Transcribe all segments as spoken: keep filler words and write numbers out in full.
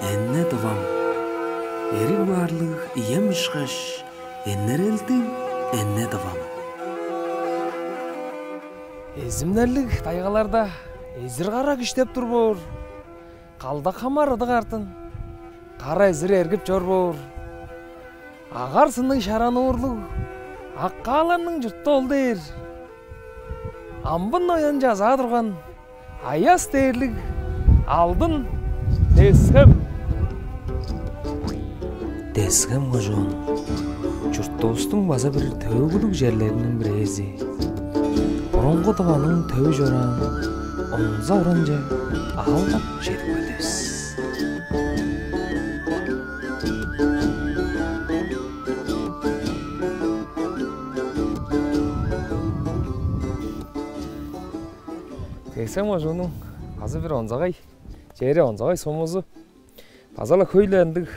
Эне-Тывам. Эриг баарлыг ием ышкаш, энерелдиг Эне-Тывам. Эзимнерлиг тайгаларда эзир-кара киштеп тур боор, калдак хамар ыдык артын кара эзир эргип чор боор. Агар-сынныг шарануурлуг аккааларның чурту ол дээр. Амбын оян чазаа турган аяс дээрлиг алдын Тес-Хем. Тес-Хем кожуун чуртувустуң база бир төөгүлүг черлериниң бирээзи. Бурунгу Тываның төвү чораан онза оранче аалдап чедип келдивис. Тес-Хем кожууннуң база бир онзагай чери, онзагай сумузу. База-ла хөй-ле ындыг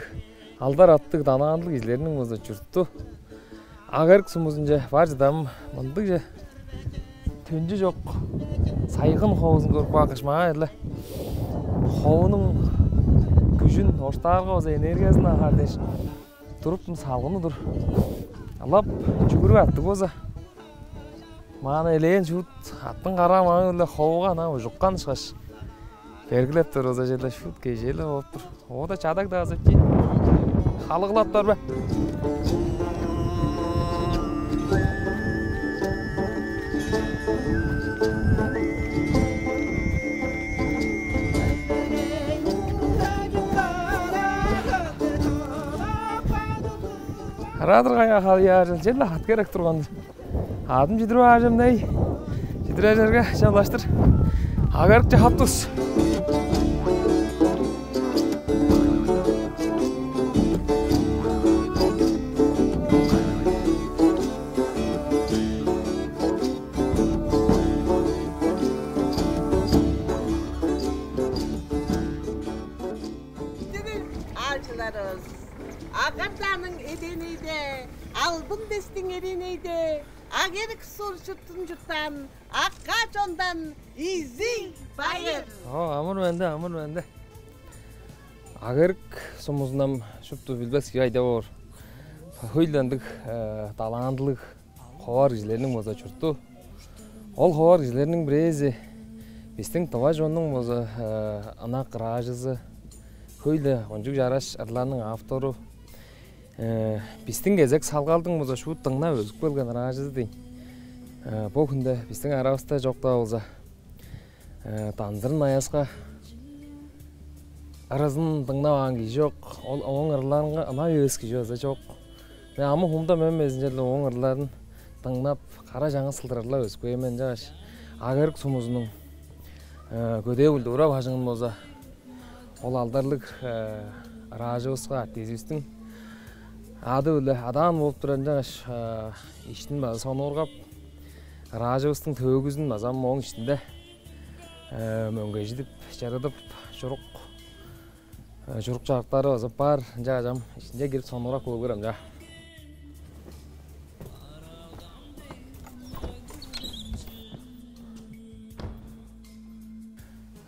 алдар-аттыг, талантылыг кижилерниң база чурту. Ак-Эрик сумузунче бар чыдам, мындыг же төнчү чок сайгын ховузун көрүп каапкаш, маа-ла ховунуң күжүн, оштаарга база энергиязын аар дээш, туруптум, салгыны-дыр. Ылап чүгүрүп аттыг болза, маан элээн шуут аттың караа маңы-биле ховуга ынаа ужуккан ышкаш, бергилеп тур болза, черле шуут кежээлиг болуп тур. Оода чадаг-даа азып чиин. Халыглап тур бе? Арадыр кая халыяажыл, черле хат керек турган-дыр. Адым чидирип аажам-даа, чидирер черге чалаштыр. Ак-Эрикче хап тус. Аалчыларывыс, Ак-Орданың эдениде, Албын Тестиң эриинейде, Ак-Эрик сур-чуртун чурттаан акка чондан изиг байыр. О, амыр-менди, амыр-менди. Ак-Эрик сумузундан шупту билбес кижи кайда боор. Хөй-ле ындыг, э, талантылыг ховар кижилерниң болза чурту. Ол ховар кижилерниң бирээзи бистиң тыва чоннуң болза, э, ынак ыраажызы, хөй-ле кончуг чараш ырларның автору, э, бистиң кезек салгалдың болза шуут дыңнап өзүп келген ыраажызы дийин. Э, бо хүнде бистиң аравыста чок-даа болза, э, Танзырын Аяска ырызын дыңнаваан кижи чок. Ол ооң ырларынга ынак эвес кижи база чок. Мен амы-хуумда мен безин черле ооң ырларын дыңнап, кара чаңгыс сылдырарлап өзүп кээр мен. Ынчангаш Ак-Эрик сумузунуң, э, көдээ культура бажыңын болза, ол алдарлыг, э, ыраажывыска, артизивистиң ады-биле адаан болуп турар. Ынчангаш, э, иштин база сонуургап, ыраажывыстың төөгүзүн база ам ооң иштинде, э, мөңгежидип, чырыдып, чурук, э, чурук-чарыктары база бар. Ынчангаш ам иштинче кирип, сонуургап көрүп көрем, чаа.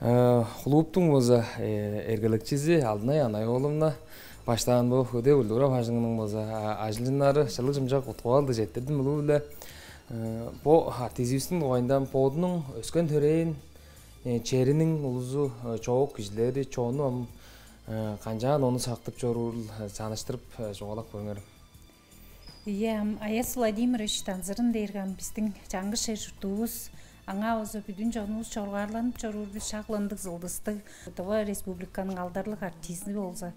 Э, клубтуң болза, э, эргелекчизи Алдынай Анай-ооловна баштаан бо көдээ культура бажыңының болза, а, ажылчыннары чылыг-чымчак уткуп алды, четтирдим улуу-биле. Э, бо артизивистиң дугайында бодунуң өскен-төрээн, э, чериниң улузу, э, чоок кижилери, чону ам, э, канчаар ону сактып чоруурул, э, чаныштырып, э, чугаалап көрүңерем. Ийе, ам Аяс Владимирович Танзырын дээрге ам бистиң чаңгыс чер-чурттуувус, аңаа болза бүдүн чонувус чоргаарланып чоруур бис, шак ындыг зылдыстыг. Тыва Республиканың алдарлыг артизи болза,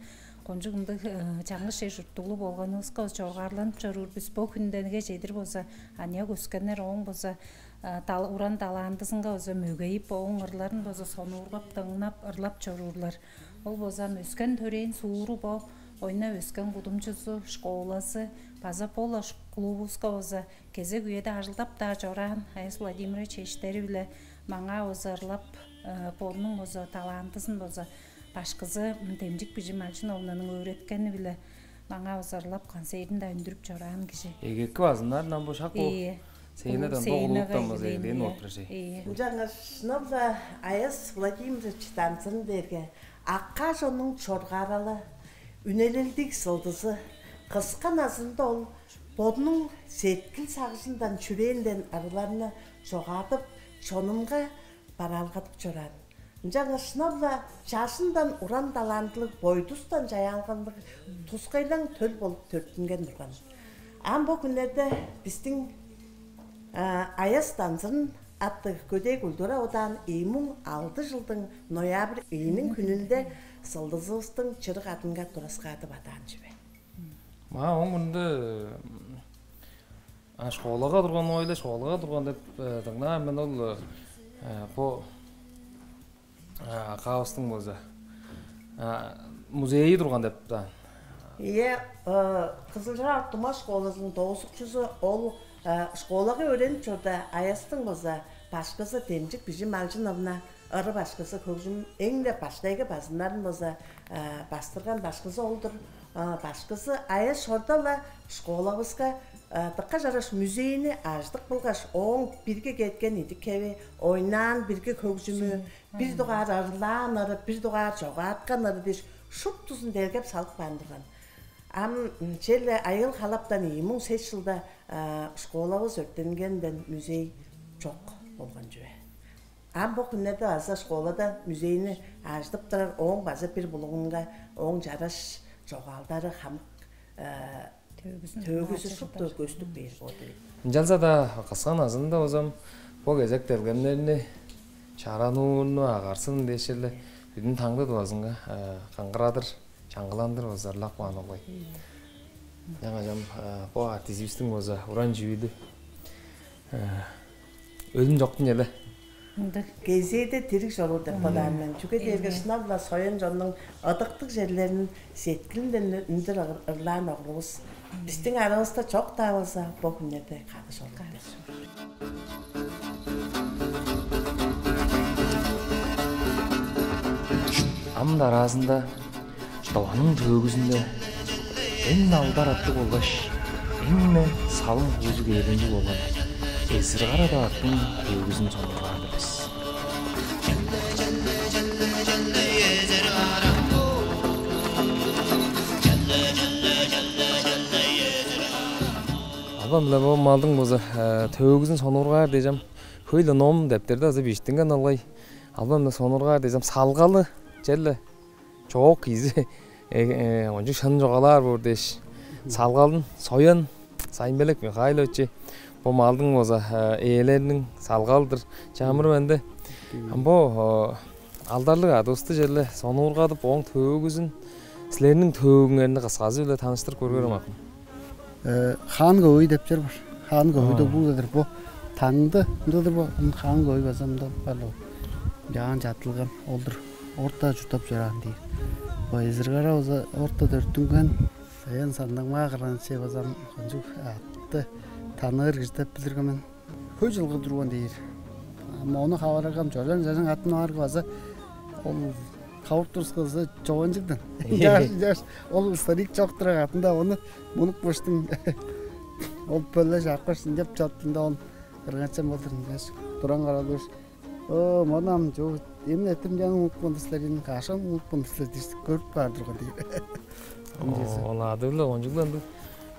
кончуг ындыг, э, чаңгыс чер-чурттуглуг болганывыска чоргаарланып чоруур бис. Бо хүннерге чедир болза аныяк өскеннер ооң болза, э, тал-, уран талантызынга болза мөгейип, ооң ырларын болза сонуургап, дыңнап, ырлап чоруурлар. Ол болза ам өскен-төрээн сууру бо, ойнап өскен кудумчузу, школазы, база бо-ла ш-, клубувуска болза кезек үеде ажылдап-даа чораан Аяс Владимирович эштери-биле маңаа болза ырлап, э, бодунуң болза талантызын болза башкызы, м, Демчик Бижималчын-ооловнаның өөреткени-биле маңаа болза ырлап, концертин-даа үндүрүп чораан кижи. Эгеки базыннардан бо шак бо. Ийе. Сценада бо сценага улуттан база эгелээн, ийе, болуп турар чей. Ийе. Ынчангаш шынап-ла Аяс Владимирович Танзырын дээрге акка чоннуң чоргааралы, үнелелдиг сылдызы, кыска назында ол бодунуң сеткил-сагыжындан, чүрээнден ырыларны чогаадып, чонунга бараалгадып чораан. Ынчангаш шынап-ла чажындан уран талантылыг, бойдустан чаяалгалыг, тускайлаң төл болуп төрүттүнген турган. Ам бо хүннерде бистиң Аяс Данзырын аттыг көдээ культура одаан ийи муң алды чылдың ноябрь ийиниң хүнүнде сылдызывыстың чырык адынга тураскаадып адаан чүве. Маа ооң мурнунда школага турган, ойле школага турган деп дыңнаан мен. Ол бо акаавыстың болза музейи турган деп даан. Ийе, Кызылчыраа ортумак школазының доозукчузу ол школага өөренип чорда, Аястың болза башкызы Демчик Бижим Алчыновна, ыры башкызы, хөгжүм эң-не баштайгы базымнарын болза бастырган башкызы ол-дур. Башкызы Аяс чорда-ла школавыска дыка чараш музейни ажыдып кылгаш, ооң бирги кеткен идик-хеви, ойнаан бирги хөгжүмү, бир дугаар ырылаан ыры, бир дугаар чогааткан ыры дээш, шуптузун дергеп салып каан турган. Ам черле айыыл-халаптан ийи муң сес чылда школавыс өрттенгенден музей чок болган чүве. Ам бо хүннерде база школада музейни ажыдып турар, ооң база бир булугунга ооң чараш чогаалдары, хамык төөгүзү шупту көстүп бээр боор-дур ийин. Ынчалза-даа кыска назында болза, бо кезек делгемнерни, чарануурну, агарсын дээш-ле бүдүн Таңды Тывазынга каңгырадыр, чаңгыландыр база ырлап каан болгай. Ынчангаш ам бо артизивистиң болза уран чүүлү өлүм чоктуң эле. Ындыг. Кезээде дириг чоруур деп бодаар мен. Чүге дээрге шынап-ла соян чоннуң ыдыктыг черлерин сеткилинден үндүр ырлаан оглувус бистиң аравыста чок-даа болза, бо хүннерде кады чоруур деп. Ам дараазында Тываның төөгүзүнде эң алдар аттыг болгаш эң-не салым-хуузу кээргенчиг болган Эзир-Кара деп аттың төөгүзүн сонуургаар-дыр бис. Албан-биле бо малдың болза төөгүзүн сонуургаар дээш ам хөй-ле ном-дептерде азы бижиттинген болгай. Албан-биле сонуургаар дээш ам салгалы черле чоок кижи кончуг шын чугаалаар боор дээш, салгалын Соян Сайын-Белек Михайлович бо малдың болза ээлериниң салгалы-дыр. Чамыр менде. Ам бо алдарлыг адывысты черле сонуургадып, ооң төөгүзүн, силерниң төөгүңерни кысказы-биле таныштырып көрүңерем, акым. Хаан Көвей деп чер бар. Хаан Көвейде улуг-дыр бо. Таңды ындыг-дыр бо. Хаан Көвей база ында бар-ла. Чаан чаттылган ол-дур. Орта чурттап чораан дээр. Бо Эзир-Кара база орта төрүттүнген. Соян Сандыңмаа кырган-ачай база кончуг атты таныыр кижи деп билир мен. Хөй чылгы турган дээр. Ам ону хаварарга, ам чожан-чажан катын аарга база ол хавыртырыскызы чованчыгдан. Чаш, чаш, ол старик чок турар катында ону мунуп быштың. Ол бөле чакпаш ынчап чоттунда ол кырган-ачам болдур ынчаш туран каралыыш. О, монам чуу, эмин эртим чаң унутпун силер, эми кашан унутпун силер дээш көрүп каар турган дээр. Ынчызы. Ол адыглы кончугланды.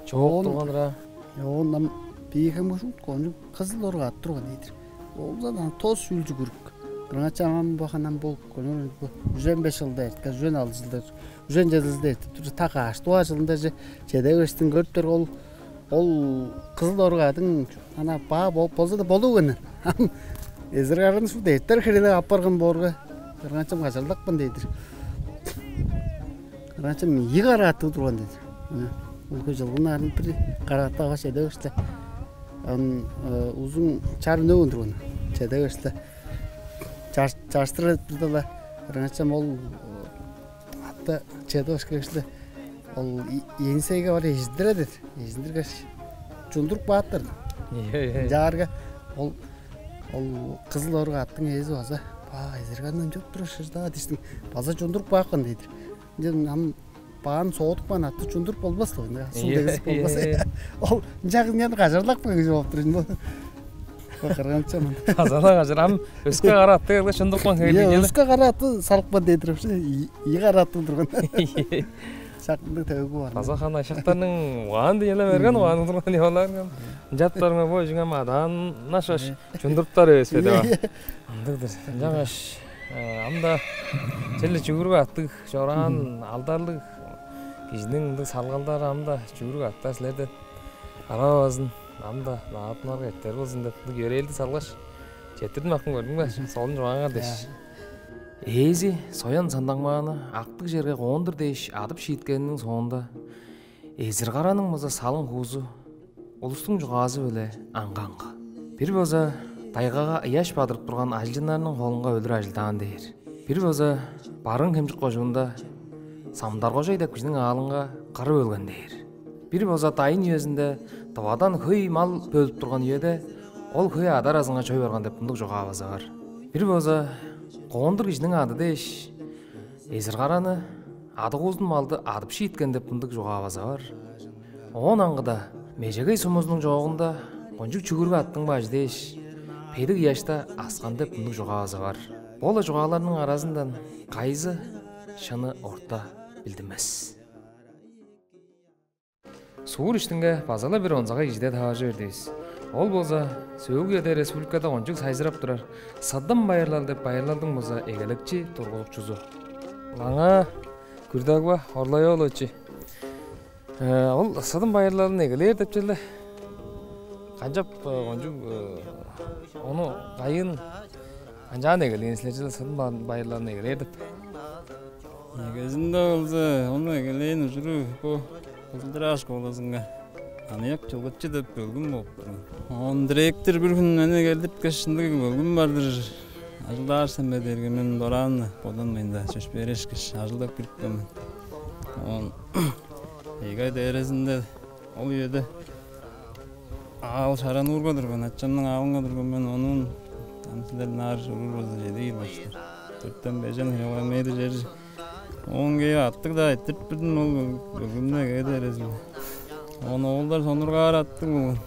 Чоок турганыр аа. Оон ам бийик ам кончуг кызыл оргат турган дээр. Олза дан тос чүүлчү күрүк. Кырган-ачам ам бо ханам бо кончуг бо үжен беш чылда эрткен, үжен алды чылда, үжен чеди чылда эртип тур. Та каш дугаар чылында же чеде берстин көрүптер ол ол кызыл оргадың ана баа болза-даа болуп кеннер. Ам Эзир-Караны шуут эртер херелеп апарган боорга, кырган-ачам кажарлапкан дээдир. Кырган-ачам ийи карааттыг турган дээдир. Мына ол хөй чылгын арын бир караатта ава чеде беришти. Ам узун чар үнөөн турган. Чеде беришти. Чаштыр турда-ла кырган-ачам ол атта чеде беришти. Ол Енисейге бар эжиндире дедир. Эжиндиргеш, чундуруп кааттар. Ынчаарга ол ол кызыл оргу аттың ээзи база ба Эзир-Караны чоп тура шыждаа диштиң база чундуруп каапкан дээдир. Ынчан ам баан соодупкан атты чундуруп болбас-ла, ынча сум дегиз болбас. Ол ынча кызын кажарлап кылгыжы болуп тур. Кырган чамын. База-ла кажар ам өске кара атты келгеш чундурупкан хевээр. Ийе, өске кара атты салыпкан дээдир вообще. Ийи кара атты турган. Шак мындыг төвүгү бар. База хан ашактарның угаан дийеле берген, угаан турган ёолар. Ынчаптарыңа бо үжүңем адаан нашаш чундуруптар эвес бе деп. Ындыг-дыр. Ынчангаш ам-да черле чүгүрүк аттыг, чораан алдарлыг кижиниң ындыг салгалдары ам-да чүгүрүк аттар силерден арабазын, ам-да наадымнарга эртер болзун деп, ындыг йөрээлди салгаш, четтирдим акым, көрдүң бе? Солун чугааңар дээш. Ээзи Соян Сандаңмааны актыг черге коондур дээш адып шииткениниң соонда, Эзир-Караның база салың-хуузу улустуң чугаазы-биле аңгы-аңгы. Бир база тайгага ыяш бадырып турган ажылчыннарның холунга өлүр ажылдаан дээр. Бир база Барыын-Хемчик кожуунда Самдар-Кожай деп кижиниң аалынга кырып өлген дээр. Бир база дайын үезинде Тывадан хөй мал бөлүп турган үеде ол хөй ада аразынга чой барган деп мындыг чугаа база бар. Бир база коондур кижиниң ады дээш, Эзир-Караны адыгуузун малды адып шииткен деп мындыг чугаа база бар. Оон аңгыда Межегей сумузунуң чоогунда кончуг чүгүрүк аттың бажы дээш, бедик ыяшта аскан деп мындыг чугаа база бар. Бо-ла чугааларның аразындан кайызы шыны орта билдинмес. Суур иштинге база-ла бир онзагай кижиде таваржы бердивис. Ол болза сөөлгү үеде республикада кончуг сайзырап турар Сыдым Байырлал деп байырлалдың болза эгелекчи тургузукчузу. Аңаа Күрдагба Орлай-оолович. Ол Сыдым Байырлалын эгелээр деп черле. Канчап, кончуг, ону кайыын, канчаан эгелээн силер черле Сыдым ба-, Байырлалын эгелээр деп? Негезинде болза, ону эгелээн ужуру бо Кызыл-Чыраа школазынга аныяк чылгычы деп бөлгүм болуп турган. Оон директор бир хүн мени келдирткеш, ындыг бөлгүм бар-дыр, ажылдаар сен бе дээрге, мен дораан-на боданмайн-даа, чөпшээрешкеш, ажылдап кирипкен мен. Оон эки ай дээрезинде ол үеде аал Шара-Нуурга турган, ачамның аалынга турган мен, ону ам силер ынаар чоруур болза, чеди километр, дөртен бежен километр чер. Оон кээп аттыг-даа эрттириппирдим ол бөлгүмнү эге дээрезинде. Оон оолдар сонуургаар аттыг болган.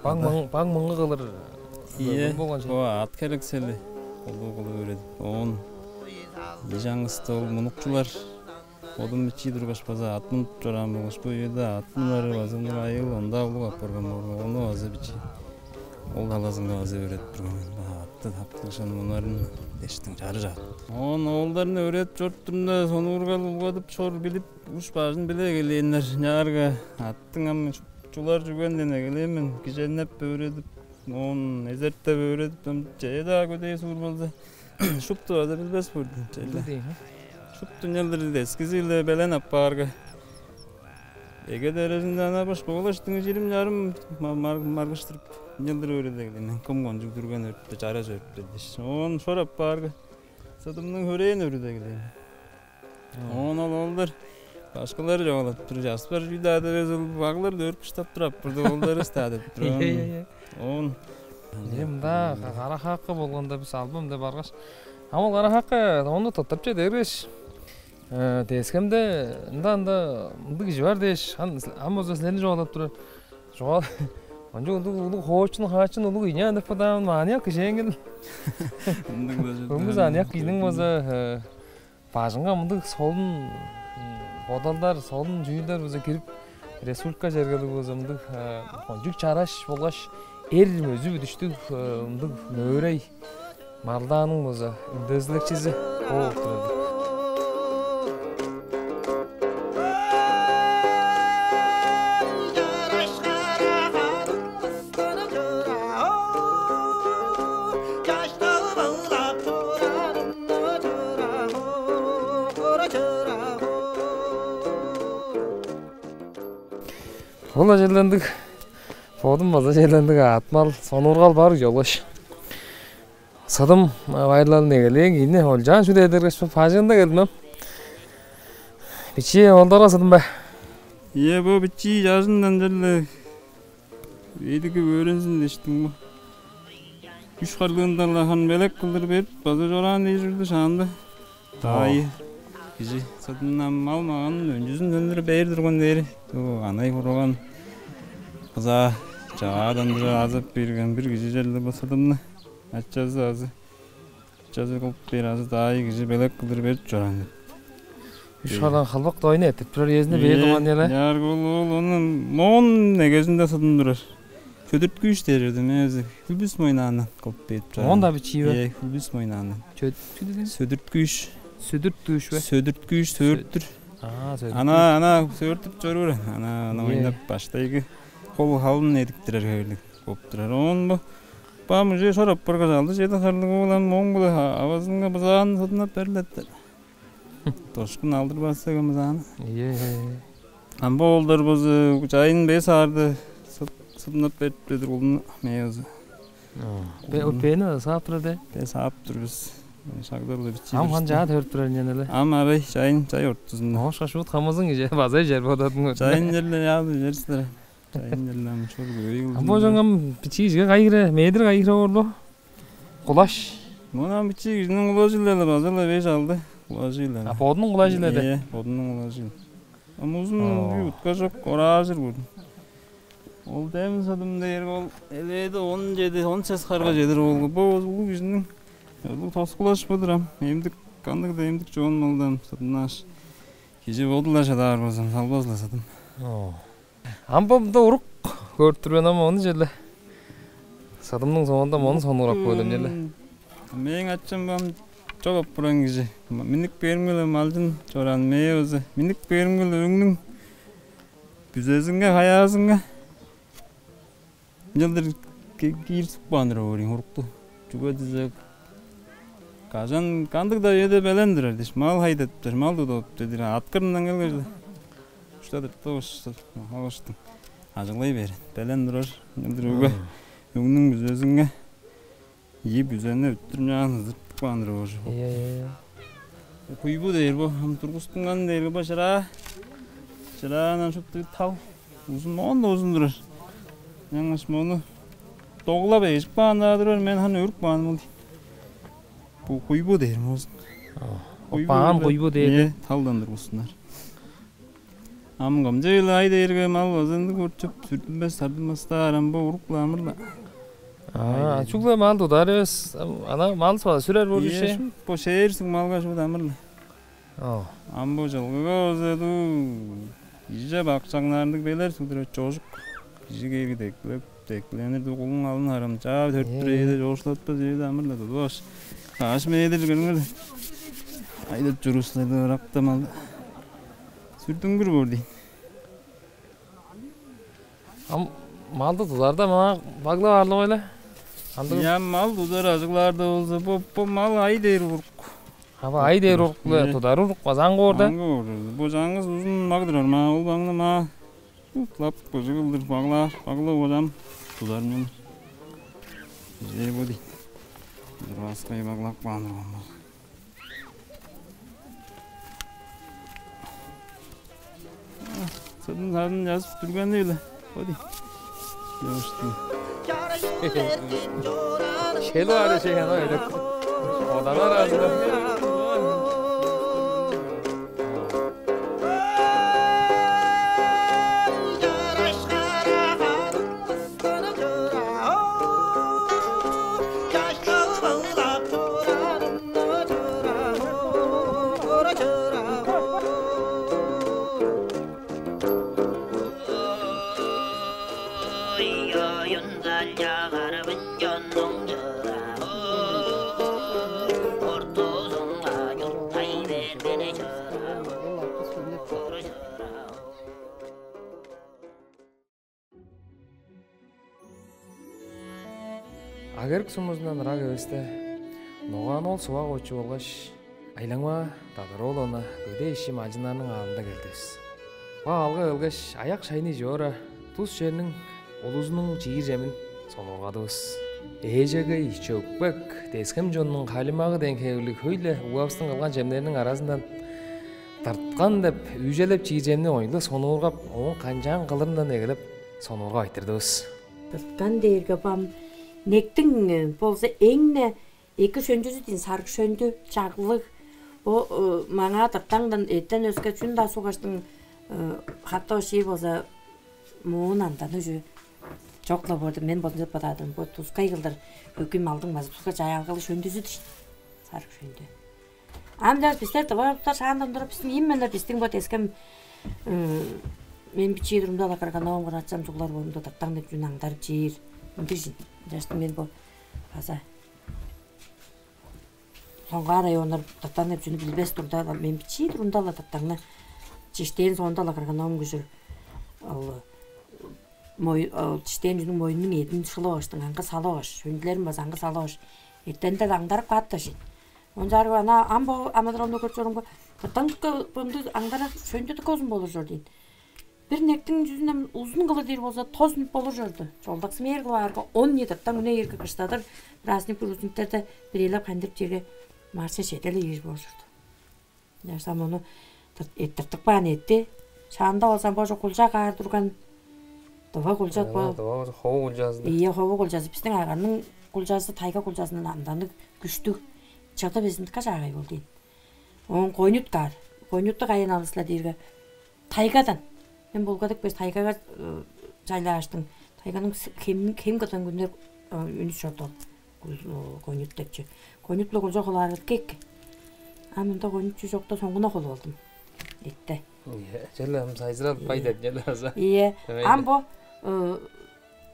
Бак мың-, бак мыңгы кылыр. Ийе, бөлгүм болган чүве. Бо аът херексели улуу кылып өөредип. Оон ынчангыста ол мунукчулар, бодум бичии тургаш база аът мунуп чораан болгаш, бо үеде аът мунары база мындыг айыыл, онда улуг апарган болган. Ону база бичии ол талазынга база өөредип турган мен. Бо аътты таптыг шын мунарын, дештиң чарыш аът. Оон оолдарны өөредип чоруп турумда, сонуургал улгадып, чор билип, уш-бажын билип эгелээннер. Ынчаарга аъттың ам чулар чүвенден эгелээн мен, киженнеп өөредип, оон эзертеп өөредип, ам чээ-даа көдээ суур болза, шупту база билбес болдум, черле. Ындыг дээйн, а? Шупту ынчалдыр дескизи-биле белен аппаарга, эге дээрезинде ана бо школа иштинге чирим-чарым ма-, мар-, маргыштырып, ынчалдыр өөредип эгелээн мен. Кым кончуг дүрген өөртүптер, чараш өөртүптер дээш. Оон шор аппаарга, Сыдымның хөрээн өөредип эгелээн мен. Оон ол оолдар, башкылар чугаалап тур, часпар чүү-даа дивес, ол баглар-даа өөрүп-кыштап турар апарды, оолдарывыс-даа деп тур. Ийе, ийе, ийе. Оон ийе, мында ка-, кара хаакка болганда, бис албан деп баргаш, ам ол кара хаакка ону тырттырып чеде бергеш, э, дескемде ында, ында мындыг кижи бар дээш, ам, ам болза силерни чугаалап турар. Чугаал, кончуг улуг, улуг хоочун, хаачын, улуг ийне деп бодаар мен, аныяк кижи эңин. Ындыг-даа чүве. Көңгүс аныяк кижиниң болза, э, бажыңга мындыг солун, м, бодалдар, солун чүүлдер болза кирип, республика чергелиг болза мындыг, э, кончуг чараш болгаш эр мөзү-бүдүштүг, э, мындыг мөөрей маргылдааның болза үндезилекчизи бооп турар. Ол ажылдандыг, бодум база черле ындыг аът-мал, сонуургал бар чолгаш. Сыдым, а, байырлалын эгелээн кижини олчаан чүве дээрге бажыңында келдим ам. Бичии оолдарга Сыдым бе? Ийе, бо бичии чажындан черле эдиги өөрензин дээштиң бо. Үш харлыында-ла хан белек кылдыр берип, база чораан дээш үрдү шаанда. Даайы кижи Сыдымның мал-маганын өнчүзүн сөндүрүп бээр турган дээри. Бо анай-хураган, бызаа, Чаадан бир азып берген бир кижи черле бо сыдымны. Ачазы азы. Ачазы кылып бээр азы даайы кижи белек кылдыр берип чораан. Үш халаан халбак дойну эртип турар үезинде бээр болган эле. Яар ол, ол, ону моон негезинде сыдым турар. Сөдүрткүүш дээр мен өзү. Хүлбүс мойнаандан кылып берип чораан. Оон-даа бичии бе? Ээ, хүлбүс мойнаандан. Чөт-, чү деген? Сөдүрткүүш. Сөдүрткүүш бе? Сөдүрткүүш, сөөрттүр. Аа, сөдүрткүүш. Ана, ана сөөртүп чоруур. Ана, ана ойнап баштайгы кол халын эдиктирер хевирлиг болуп турар. Оон бо бам уже шорап баргаш алды чеди харлыг оолам моң-биле авазынга бызаан сыдынап берлеттер. Дошкун алдырбас деген бызааны. Ийе. Ам бо оолдар базы чайын бес аарда сыдынап берип бедир улун мээзи. Бе, бени саап турар де? Бе саап тур бис. Шагдарлы бичи. Ам хан жаа төрүп турар ынчан эле. Ам арай чайын чай ортузунда. Ошка шуут хамызың иже база ижер бодадың. Чайын жерле яалып ижерсиздер. Чайын жерле ам чор көй кылдым. Ам божоң ам бичи ижге кайгыра, медир кайгыра орлу. Кулаш. Мына бичи кижиниң кулажы-ла база-ла беш алды. Кулажы-ла. А бодунуң кулажы-ла де? Э, бодунуң кулажы. Ам узун утка жок, ораажыр көрдүм. Ол дем садым дээр ол элээди он жети, он сес харга чедир болгу. Бо улуг кижиниң улуг тоскулаш бодур ам. Эмдик кандыг-да эмдик жоон малдан садымнааш. Кижи бодула шадаар болзам, салбас-ла садым. Ам бо мында урук көрүп тур мен, ам ону черле. Садымның соонда мону сонуурап көрдүм черле. Мээң ачам бам чок аппыран кижи. Миннип бээримге-ле малчын чораан мээ өзү. Миннип бээримге-ле өңнүң бүзезинге, хаяазынга ынчалдыр киир суп каан-дыр өөрүң урукту. Чүге дизе кажан кандыг-даа үеде белен турар дээш, мал хайдаттыр, мал тудуп дедир, аткырындан келгеш-ле. Ушта тыртып ошта, алыштың. Ажыглай бээр. Белен турар. Ынчалдыр өге өңнүң бүзезинге ийи бүзени өттүр мынчаан ызыртып каан-дыр оожу. Ийе, ийе. Куйбу дээр бо, ам тургустунган дээрге бо чыраа. Чыраанан шупту тал. Узун, моон-даа узун турар. Ынчангаш мону доглап эжип каан-даа турар, мен ханы өрүп кааным ол дийин. Бу куйбу дээр моозун. Куйбу Баан куйбу дээр. Э, талдан тургустунар. Ам кымчы-ла ай дээрге мал база ындыг өрчүп, сүрдүлбес, сардынмастаар, ам бо урук-ла амыр-ла. Аа, чүгле мал тудар эвес, ана мал суа сүрер болур ше. Бо шээрсиг малга шуут амыр-ла. Оо. Ам бо чылгыга база дуу кижи бакчаңнарындыг белер сугдура чожук. Кижи кээги деклеп, декленир дугулуң алын харам чаа төрүттүр ээде чоокшулатпас ээде амыр-ла тудуп аш. Каш мээдир көрүңер. Айдып чуруустарда ыракта малда. Сүрдүңгүр боор дейн. Ам малды тузарда маңаа баглап аарлап ойла. Андыг. Я мал тузар ажыглаарда болза, бо бо мал ай дээр урук. Аба ай дээр урук-биле тудар урук базаан коорда. Аңгы урук. Бо жаңгыс узун маг турар маа, ол багны маа утлап кыжыгылдыр баглаар, баглап олам тузар мен. Же бо дейт. Дурбаскай баглап каан турган бол. Сырдын сарын жазып турган дейле. Ходи. Ёшту. Шел ары шеяна öyle. Odan arasında. Агерик сумузундан ырак эвесте, ногаан ол сувак очу болгаш айлаңмаа Дадар-ооловна көдээ ишчи малчыннарның аалында келдивис. Бо аалга келгеш, аяк шайны ижип ора, тус черниң улузунуң чиир чемин сонуургадывыс. Ээжегей, чөкпек, дескем чоннуң халимагы дээн хевирлиг хөй-ле угавыстың кылган чемнериниң аразындан тырткан деп үүжелеп чиир чемни оюнга сонуургап, ооң канчаан кылырындан эгелеп сонуургап айтырдывыс. Тырткан дээрге бам нектиң болза эң-не эки шөнчүзү дейн, сарыг шөндү, чаглыг. Бо маңаа тыртаңдан эттен өске чүн-даа сугаштың хатта ошии болза моон андан уже Чок-ла боор деп мен бодум чет бодадым. Бо тускай кылдыр хөкүм алдың база тускай чаяалгалы шөндүзү дижин. Сарыг шөндү. Ам чаш бистер дываптар шаандан туруп, биздин именно биздин бо дескем мен бичии турумда ала кырган оом кырачам чугулар болумда дыктаң деп чүн аңдарып чээр. Ындыг чын. Чаштың мен бо база соңгаар районнар дыктаң деп чүнү билбес турда мен бичии турумда ала дыктаңны чиштен соонда ала кырган оом күжүр. Ол мой ол чиштен чүнүң моюннуң эдин шылып оштуң аңгы салып ош. Шөндүлерим база аңгы салып ош. Эртенде аңдарып каап да шин. Ончаарга ана ам бо амыдыралымда көрүп чорумга, кыртаңдыкка бымдыг аңдара шөнчүдүк озун болур чор дейн. Бир нектиң жүзүнден узун кылыр дээр болза, тос үнүп болур чорду. Чолдаксы мээр кылып аарга, он ний дыктан үне эрге кыштадыр, праздник, праздниктерде бирээлеп кандырып черге марча чеделе ийир болур чорду. Ясам ону эттиртип каан эти. Шаанда болзам божо кулча каар турган. Дыва кулчат Ана бо. Дыва хову кулчазында. Ийе, хову кулчазы. Биздин агарның кулчазы тайга кулчазындан амданныг күштүг. Чыгды безиндикке чаагай бол дейн. Оон конюткаар. Конютту кайын алысла дээрге тайгадан. Мен булгадык бес тайгага чайлааштың. Тайганың хем кыдан күннер үнүс чорду ол. Конют депчи. Конют биле кулча холааргыт кек. А мында конют чүү чокта соңгуна холуп алдым. Этте. Чел ам сайзырал бай деп жел аза. Ие. Ам бо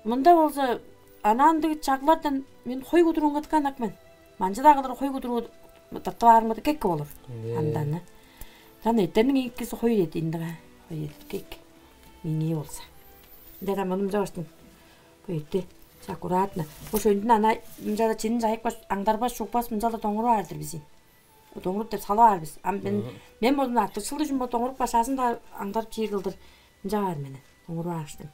мында болза анаандыг чаглардан мен хой кудуруун кыткан ак мен. Манчыда кылыр хой кудуруу тыртып аармыды кекке болур. Анданы. Тан эттерниң ийиккиси хой эди индига. Хой эди кек. Меңээ болса. Деда мынымча баштың. Бу эти аккуратно. Бо шөндүн ана мынча чинин жайыкпас, аңдарбас, чукпас мынча да доңуруп аар-дыр бизин. Доңуруп деп салып аар бис. Ам мен мен болдум артыкчыл үчүн бо доңуруп башаазын да аңдарып чиир кылдыр. Мынча аар менен. Доңуруп аарыштым.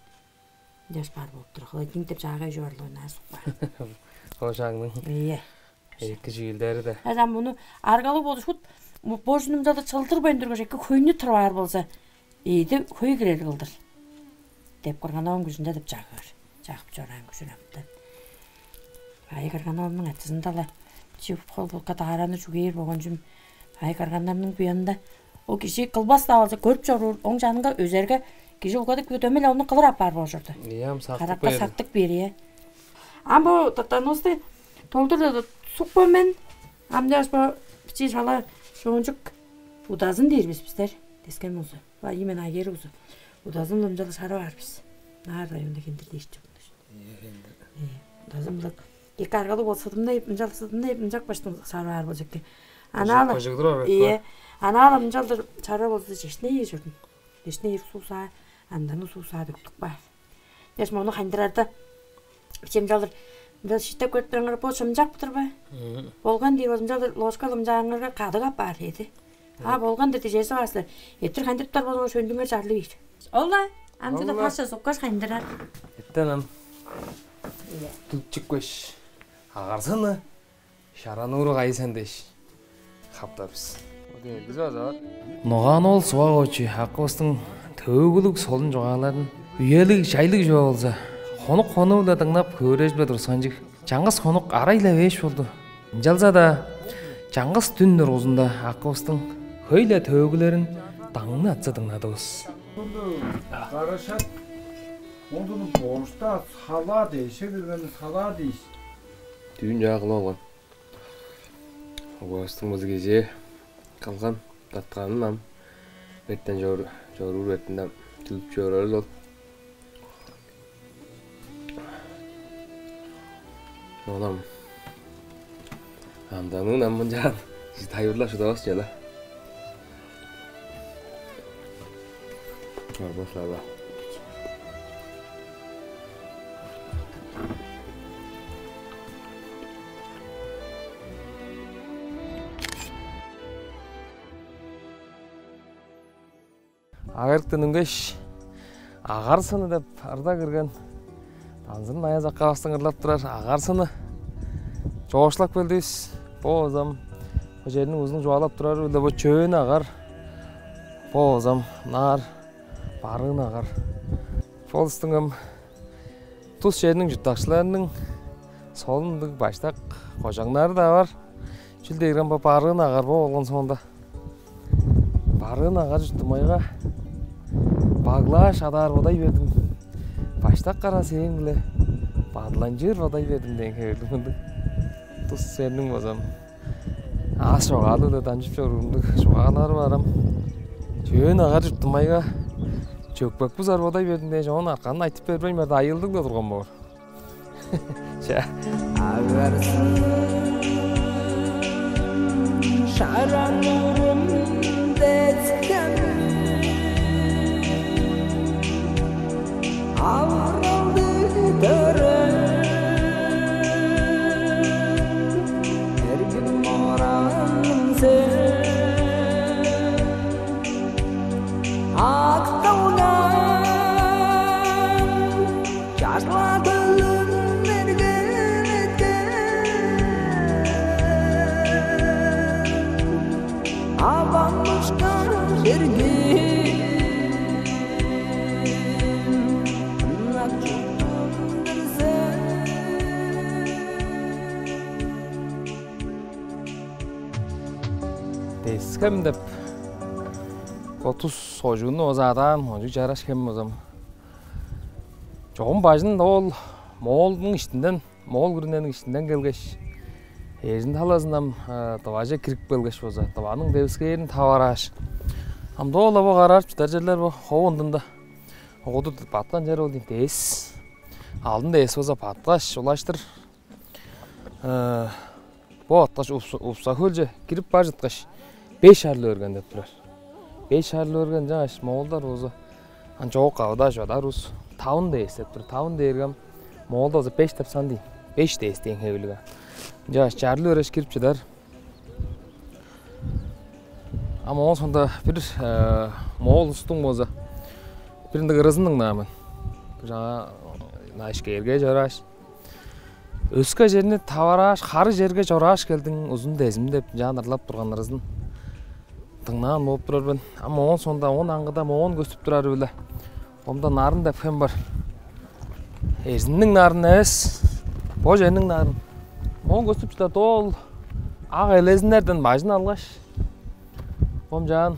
Жаш бар болуп тур. Холодильник деп жаагай жуарлыгын аар сукпаар. Кошаңның. Ийе. Эки жиилдери да. Азам муну аргалыг болуш хут божунумчалда чылдырбайн тургаш эки хөйнү тырып аар болза, ийди хөй кирер кылдыр. Деп кырган оон күжүнде деп жагыыр. Жагып чораан күжүн аптан. Ай кырган оомнуң ачызында-ла чип холбукка даараны чугээр болгон чүм. Ай кырганнарның буянында ол кижи кылбас-даа болза көрүп чоруур, оң чанынга өзерге кижи угадып кип дөмей-ле ону кылыр апаар болчурду. Иям сактып Каракка бээр. Сактып бээр, ие. Ам бо тыттанывысты толдур сукпа мен. Ам чаш бо бичии шала шоончук удазын дээр бис бистер. Дескен болза. Ба иймен айгери узу. Удазын ынчал шарып аар бис. Наар районда хендир дээш чок. Удазын булак. Эки аргалы бол сыдымнай ынчал сыдымнай ынчак баштың шарып аар болчу экен. Анаала. Кыжыгдыр ор. Ие. Анаала ынчалдыр шарып болза чешне ийе чордум. Чешне ийип суусаа, андан суусаа дөктүк баар. Дээш мону хайндырарда бичемчалыр. Ында шиттеп көрүп тураңар бо шымчак бытыр ба? Болган дии болзумчалыр ложка лымчааңарга кадык апаар эди. А болган деди чези баасылар. Эптир хайндырыптар болгаш өндүңер чарлы бийир. Олла, амчыда паша суккаш хайндырар. Эттен ам. Түлчүккеш, агарсыны шаранууру кайы сен дээш. Хаптар бис. Ногаан ол сувак очу акывыстың төөгүлүг солун чугааларын үелиг чайлыг чүве болза, хонук хонуу-биле дыңнап хөөрежип-ле турсанчыг. Чаңгыс хонук арай-ла эвээш болду. Ынчалза-даа чаңгыс дүн дургузунда акывыстың хөй-ле төөгүлерин даңны атса дыңнадывыс. Карашат ондуну боршта салаа дээше бергени салаа дээш. Дүүн жаагыла болган. Угаастың базы кежээ калган татканын ам бертен чоруур бертинде ам чүлүп чорары ол. Онам анданың ам мынчаан тайылбырлап шыдавас чүве-ле. Арбашларда. Агырыктан үнгеш, агарсыны деп ырда кирген Анзырын аяс аккаавыстың ырлап турар агарсыны чоокшулап келдивис. Бо озам бо черниң узунуң чугаалап турары-биле бо чөөн агар, бо озам ынаар барыын агар. Бо улустуң ам тус черниң чурттакчыларының солун ындыг баштак кожаңнары-даа бар. Чүл дээрге ам бо барыын агар бо болгон соонда барыын агар чурттумайга баглааш адаар бодай бердим. Башта Шак кара сээң-биле бадыланчыыр бодай бердим дээн хевирлиг мындыг тус сээниң базам аас чогаалы-биле дамчып чоруур мындыг чугаалары барам. Чөөн агар чурттумайга чөкпек бузар бодай бердим дээш, оон артканын айтып бербейн барда, айыылдыг-ла турган боор. Ча. Агарсын шаран урун дескем, авыралды төрем, эргим ораным сен. Акталган чашла төлүн мерген эткен, авам ушкан черге ынак чуртумдур сен. Тес-Хем деп бо тус кожуунну база адаан, кончуг чараш хем базам. Чогум бажын ол Моолдуң иштинден, Моол күрүнениң иштинден келгеш, Эрзин талазындан, а, Тываже кирип келгеш болза, Тываның девискээрин таварааш, ам доо-ла бо караарып чыдар черлер бо хову ындында. Огуду баткан чер ол дейн дээс. Алдын дээс болза баткаш, улаштыр, э, бо баткаш Упса-, Упса-Хөлче кирип бар чыткаш, беш арлы өрген деп турар. Беш арлы өрген, чааш, моолдар болза ан чоок кавыда чодар улус тавын дээс деп тур. Тавын дээрге ам моолда болза беш деп сан дейн. Беш дээс дээн хевирлиг. Чааш, чарлы өреш кирип чыдар. Ам оон соонда бир, э, моол улустуң болза бир ындыг ырызын дыңнаан мен. Бир чаа, э, нааш кээрге чорааш, «Өске черни таварааш, хары черге чорааш келдиң, узун дезим» деп чаан ырлап турган ырызын дыңнаан болуп турар мен. Ам оон соонда, оон аңгыда моон көстүп турары-биле, омда Нарын деп хем бар. Эрзинниң Нарын эвес, бо черниң Нарын. Моон көстүп чыдар доол ак элезиннерден бажын алгаш, ом чаан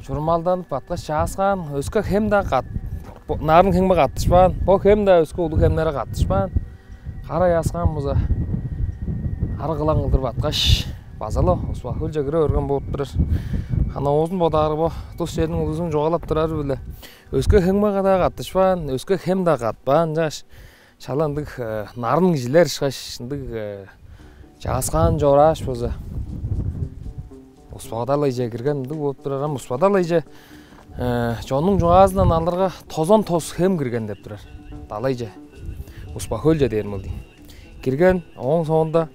чурумалданып баткаш чааскаан, өске хем-даа кат-, бо, Нарын хемге каттышпаан, бо хем-даа өске улуг хемнерге каттышпаан, кара чааскаан болза, арыг кылаң кылдыр баткаш, база-ла Успа-Хөлче кире берген болуп турар. Хана оозун бодаарга, бо тус черниң улузун чугаалап турары-биле, өске хемге-даа каттышпаан, өске хем-даа катпаан, чааш, шала ындыг, э, нарын кижилер ышкаш, ындыг, э, чааскаан чорааш болза, Успа-Далайже кирген ындыг болуп турар. Ам Успа-Далайже, э, чоннуң чугаазындан алырга, тозан тос хем кирген деп турар. Далайже, Успа-Хөлче дээрим ол дейн. Кирген, ооң соонда,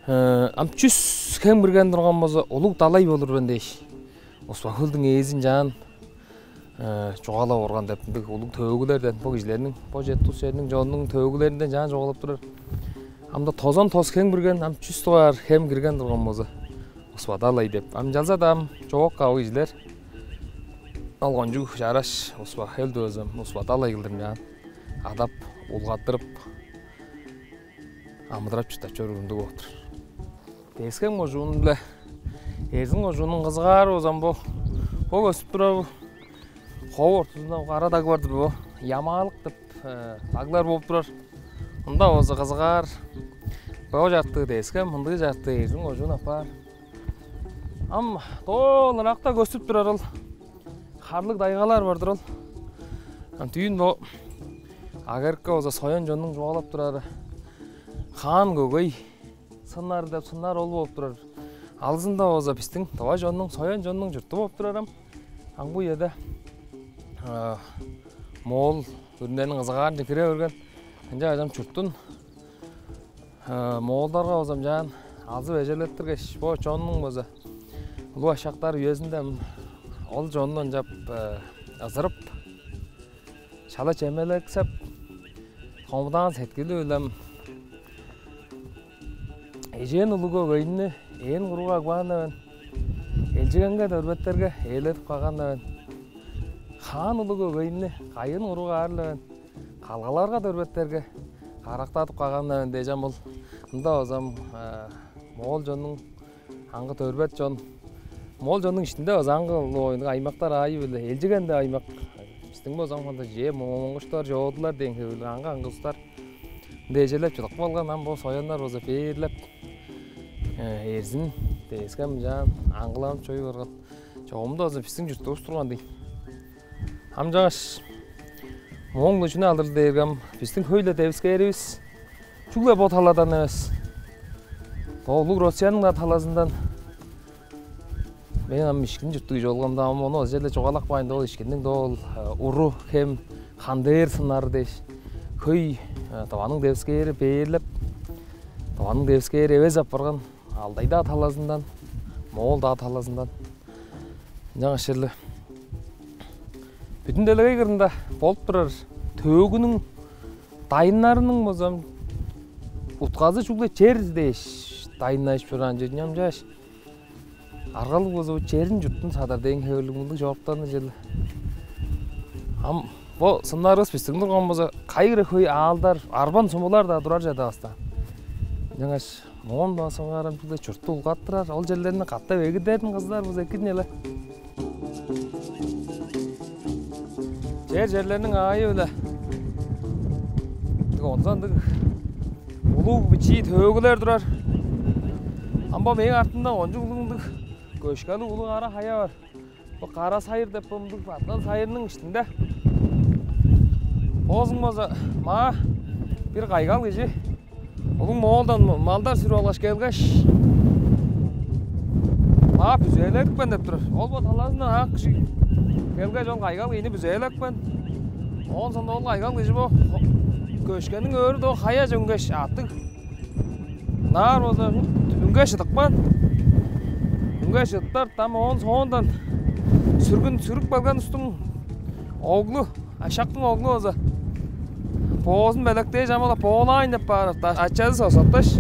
э, ам чүс хем кирген турган болза, улуг далай болур мен дээш, Успа-Хөлдүң ээзин чаан, э, чугаалап орган деп, ындыг улуг төөгүлерден, бо кижилерниң, бо чер-, тус черниң чонунуң төөгүлеринден чаан чугаалап турар. Ам-даа тозан тос хем кирген, ам чүс дугаар хем кирген турган болза, Успа-Далай деп. Ам ынчалза-даа ам чоок кавы кижилер ол кончуг чараш Успа-Хөлдү болза, Успа-Далай кылдыр чаан адап, улгаттырып, амыдырап чурттап чоруур ындыг болуп тур. Тес-Хем кожуун-биле Эрзин кожууннуң кызыгаары болза ам бо, бо көстүп турар бо хову ортузунда кара даг бар-дыр бо. Ямаалык деп, э, даглар болуп турар. Ында болза кызыгаар. Бо чартыы Тес-Хем, мындыы чартыы Эрзин кожуун апаар. Ам доо ыракта көстүп турар ол харлыг тайгалар бар-дыр ол. Ам дүүн бо агерикке болза соян чоннуң чугаалап турары Хаан Көгей сыннары деп сыннар ол болуп турар. Алызында болза бистиң тыва чоннуң, соян чоннуң чурту болуп турар ам. Ам бо үеде, а, моол күрүнениң кызыгаарынче кире берген. Ынча ажам чуртун, а, моолдарга болза ам чаан алзып эжелеттиргеш, бо чоннуң болза улуг ашактар үезинде ам ол чонну ынчап, а, ызырып, шала чемелексеп, хомудаан сеткили-биле ам: «Эжээн улуг өгейни ээн куруг агбаан эвен, элчигенге дөрбеттерге ээледип каган эвен. Хаан улуг өгейни кайыын куруг аарыл эвен, калгаларга дөрбеттерге карактадып каган эвен» дээш ам ол. Ында база ам, а, моол чоннуң аңгы дөрбет чон. Моол чоннуң иштинде база аңгы улуг аймактар аайы-биле, элчиген деп аймак, Бистиң болза ам кандыг че, моңгуштар, чоодулар дээн хевирлиг аңгы-аңгы улустар дежелеп чыдып калган, ам бо сояннар болза бээрлеп, э, эрзин дээске мынчаан аңгыланып чоруй барган. Чогум-даа болза бистиң чуртувус турган дийин. Ам чаңгаш мооң-биле чүнү алыр дээрге, ам бистиң хөй-ле девискээривис чүгле бо таладан эвес, бо улуг Россияның-даа талазындан. Мен ам Ишкин чурттуг кижи болганда, ам ону ызы-черле чугаалап каайн, доо Ишкинниң доо ол, э, уру, хем, хандыыр сыннары дээш, хөй, э, Тываның девискээри бээрлеп, Тываның девискээри эвес апарган, Алтай-даа талазындан, Моол-даа талазындан. Ынчангаш черле бүдүн делегей кырында болуп турар төөгүнүң дайыннарының болза утказы чүгле чер дээш дайыннажып чораан чүве. Ынчангаш аргалыг болза бо черин, чуртун садар дээн хевирлиг мындыг чоруктарны черле. Ам бо сыннарывыс бистиң турган болза, кайы хире хөй аалдар, арбан сумулар-даа турар чадавас-даа. Ынчангаш моон база соңгаар ам чүгле чуртту улгаттырар, ол черлерни катап эгидерин кызылар болза эки-дир ийин але. Чер-черлерниң аайы-биле ындыг онза ындыг улуг бичии төөгүлер турар. Ам бо мээң артымда кончуг улуг ындыг көшкелиг улуг кара хая бар. Бо Кара Сайыр деп, бо мындыг баткан сайырның иштинде. Оозуң болза маа бир кайгал кижи улуг Моолдан малдар сүрүп алгаш келгеш, маа бүзээледипкен деп турар. Ол бо талазындан ак кижи келгеш, ол кайгал кижини бүзээлепкен. Оон соонда ол кайгал кижи бо көшкениң өрү доо хаяже үнгеш, аъттыг. Ынаар болза үнге шыдыпкан. Үнге шыдыптар, ам оон соондан сүргүн сүрүп келген улустуң оглу, ашактың оглу болза боозун белеткээш, ам ол-ла боолаайн деп баар. Ачазы соксаткаш: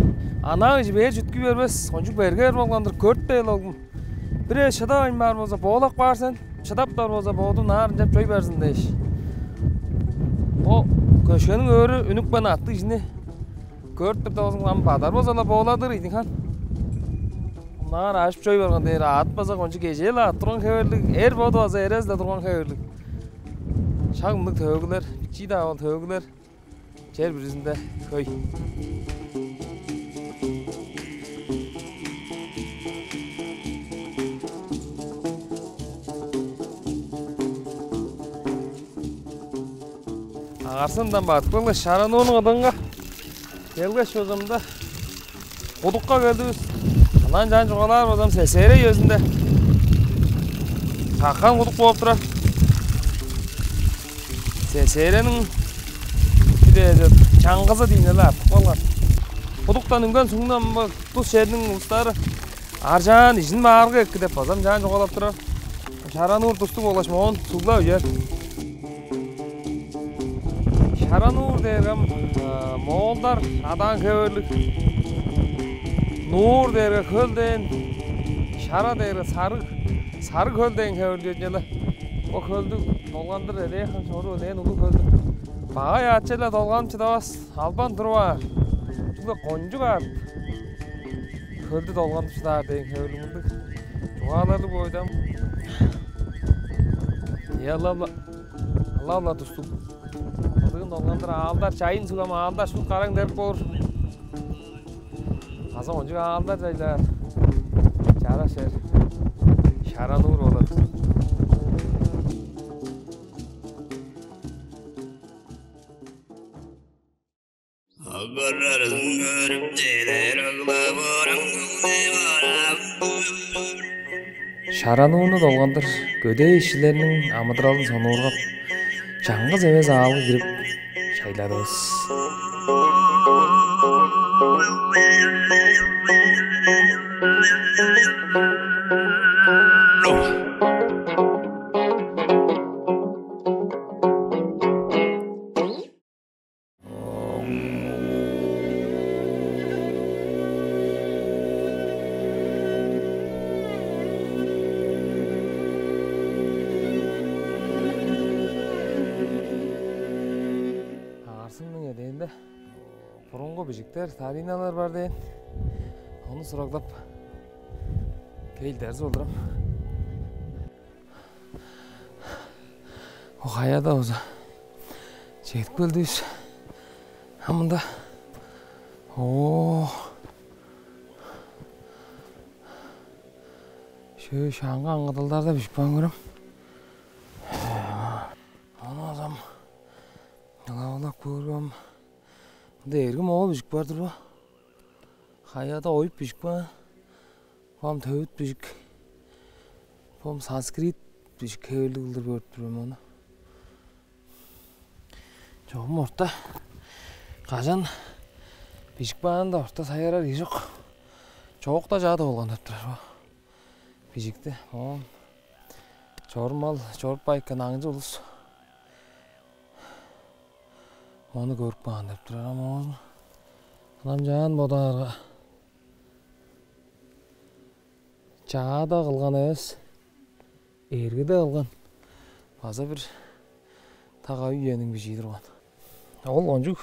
«Анаа кижи бээр чүткү бербес, кончуг берге бер болган-дыр, көрт бээр, оглум. Бир эвес шыдавайн баар болза, боолап каар сен, шыдаптар болза, бодуң ынаар ынчап чоруй барзын» дээш. Бо көшкениң өрү үнүпкен аъттыг кижини көрүп турда, оозуң ам бадар болза-ла бооладыр ийин хан. Ынаар ажып чоруй барган дээр, аът база кончуг кежээ-ле аът турган хевирлиг, эр боду база эрези-ле турган хевирлиг. Шак мындыг төөгүлер, бичии-даа ол төөгүлер чер бүрүзүнде хөй. Агарсындан бадып келгеш, Шара-Нуурнуң кыдыынга келгеш, озамда кудукка келдивис. Ынчан чаан чугаалаар болзам, Сесере үезинде каккан кудук бооп турар. Сесерениң бир эвес чаңгызы дийин але артып калган. Кудуктан үнген сугну ам бо тус черниң улустары аржаан, ижин маарга эки деп база ам чаан чугаалап турар. Шара-Нуур тустуг болгаш моон суглап үер. Шара-Нуур дээрге ам, э, моолдар адаан хевирлиг. Нуур дээрге хөл дээн, Шара дээрге сарыг, сарыг хөл дээн хевирлиг чүве-ле. Бо хөлдү долгандыр элээн хан чоруу, элээн улуг хөлдү багай аът-черле долганып чыдавас, албан туруп аар. Чүгле кончуг аът хөлдү долганып шыдаар дээн хевирлиг мындыг чугааларлыг боор-даа. Э, ылап-ла, ылап-ла тустуг. Кыдыын долгандыр аалдар, чайын суг ам аалдар шуут караң дерик боор. База кончуг аалдар чайлаар чараш чер Шара-Нуур болур. Шара-Нуурну долгандыр көдээ ишчилерниң амыдыралын сонуургап, чаңгыс эвес аалга кирип чайладывыс. Агарсыңның эдээнде бурунгу бижиктер, стариналар бар дээн. Ону сураглап, кей илдерзи болдурам. Бо хаяда база чедип келдивис. А мында, о, шөө шаңга аңгыдылдарда бижип каан көрем. Ону азам ылавылап көргем. Мында эргим оол бижип бар-дыр бо. Хаяда оюп бижип каан. Бо ам төвүт бижик. Бо ам санскрит бижик хевирлиг кылдыр көрүп тур мен ону. Чогум орта кажан бижик баанда орта сайгарар кижи чок. Чоокта чаа тып алган деп турар бо бижикти. Оон чорумал чоруп байкан аңчы улус мону көрүп каан деп турар. Ам оон ынам чаан бодаарга, чаада кылган эвес, эргиде кылган. База бир тага үениң бижии турган. Ол кончуг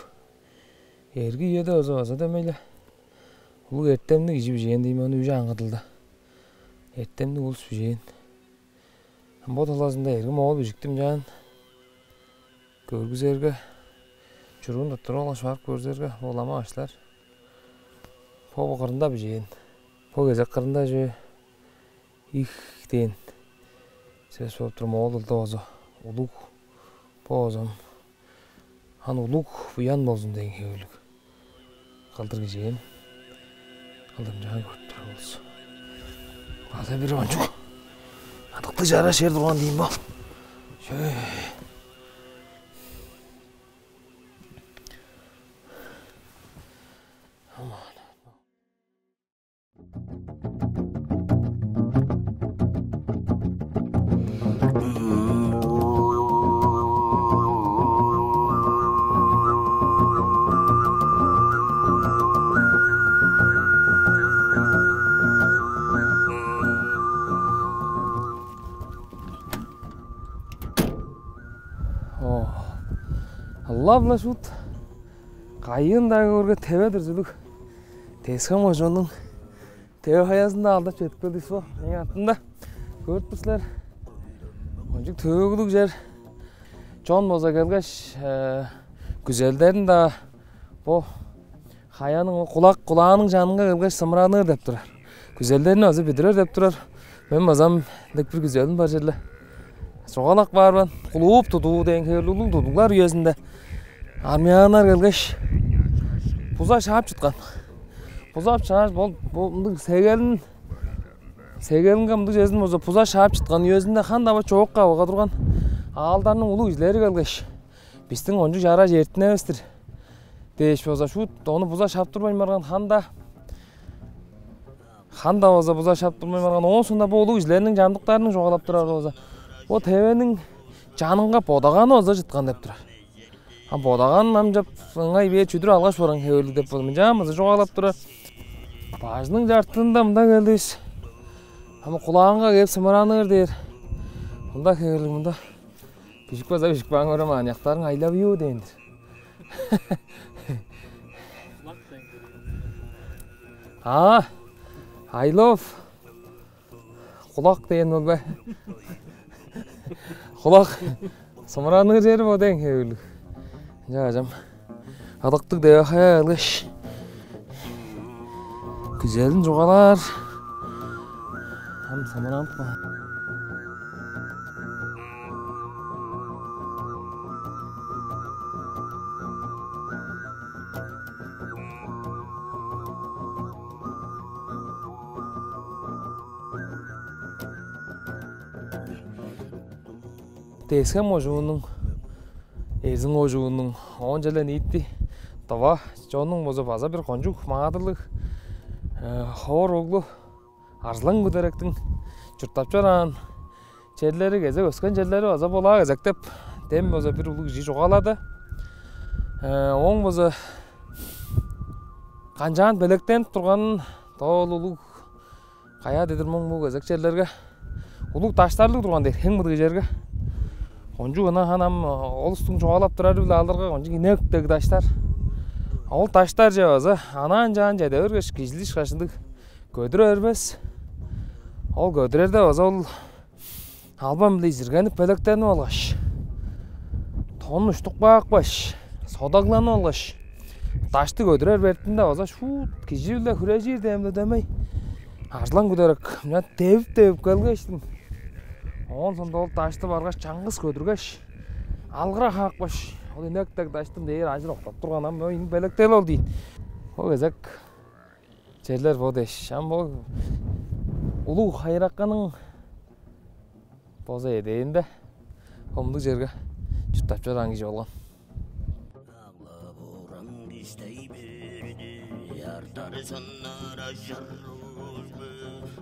эрги үеде база база демейле улуг эртемниг кижи бижээн дийм ону үже аңгыдылда. Эртемниг улус бижээн. Бо талазында эргим оол бижиктим чаан көргүзерге, чуруун туттуруп алгаш барып көргүзерге, бо улама баштар. Бо кырында бижээн. Бо кезек кырында чүве их дээн сөс болуп тур, моол дылда база улуг, бо базам ан улуг буян болзун дээн хевирлиг кылдыр кижээн. Алдамчаан көрүп тур болзу. База бир ончук адыктыг чара шер турган дийин бо. Шөө. О, ылап-ла шуут кайыын-даа көөрге, теве-дир чүлүг. Тес-Хем кожууннуң теве хаязында алдап чедип келдивис бо. Мээң артымда көрүп тур силер. Кончуг төөгүлүг чер. Чон болза келгеш, күзелдерин-даа бо хаяның кулак кулааның чанынга келгеш сымыраныр деп турар. Күзелдерин база бүдүрер деп турар. Мен базам дег бир күзелим бар черле. Чугаалап каар мен. Кулууп тудуу дээн хевирлиг улуг тудуглар үезинде армяннар келгеш, буза шаап чыткан. Буза шаап, бо мындыг сегелин, сегелинге мындыг чезин болза, буза шаап чыткан үезинде хан-дава чоок кавыга турган аалдарның улуг кижилери келгеш, бистиң кончуг чараш эртиневес-тир дээш болза, шуут ону буза шаптырбайн барган ханда, ханда болза буза шаптырбайн барган. Оон соонда бо улуг кижилерниң чамдыктарының чугаалап турары болза, бо тевениң чанынга бодаганы болза чыткан деп турар. А бодаган ам чап ыңай бээр чүдүр алгаш барган хевирлиг деп болза, мынчаан база чугаалап турар. Бажының чартыында мында келдивис. Ам кулаанга кээп сымыраныр дээр. Мында хевирлиг мында. Бижик база бижик баан көрем, аныяктарың I love you дээн-дир. А, I love кулак дээн ол бе? Кулак сымыраныр чери бо дээн хевирлиг. Ынча кажам. Адыктыг деве хая келгеш, күзелин чугаалаар. Ам самаранып каар. Тес-Хем кожууннуң, Эрзин кожууннуң, оон черле ниити Тыва чоннуң болза база бир кончуг маадырлыг, э, ховар оглу Арзылаң Күдеректиң чурттап чораан черлери кезек өскен черлери база болаа кезек деп дем база бир улуг кижи чугаалады. Э, ооң база канчаан белектенип турганын доол улуг каяа дедир моң бо кезек черлерге улуг даштарлыг турган дээр, хең мыдыг черге. Кончуг ынаа ханам олустуң чугаалап турары-биле алырга кончуг инек дег даштар. Ол даштарже база анаан-чаан чеде бергеш, кижилиш кашындыг көдүре бербес. Ол көдүрерде база ол албан-биле изиргенип белектенип алгаш, Тон уштуп каапкаш, содагланып алгаш, дашты көдүрер бертинде база шуут кижи-биле хүрежир дээн-даа дөмей. Арзылаң күдерек, мынча девип-девип келгештиң. Оон соонда ол дашты баргаш, чаңгыс көдүргеш, алгыра хаапкаш, ол инек дег даштың дээр ажыр октап турган, ам ооң белеткели ол дийин. Ол кезек черлер бо дээш. Ам бо улуг хайыраканның боза эдээнде хомдуг черге чурттап чораан кижи болган. Ала-бурам бистай берди, артар саннар ажырбы,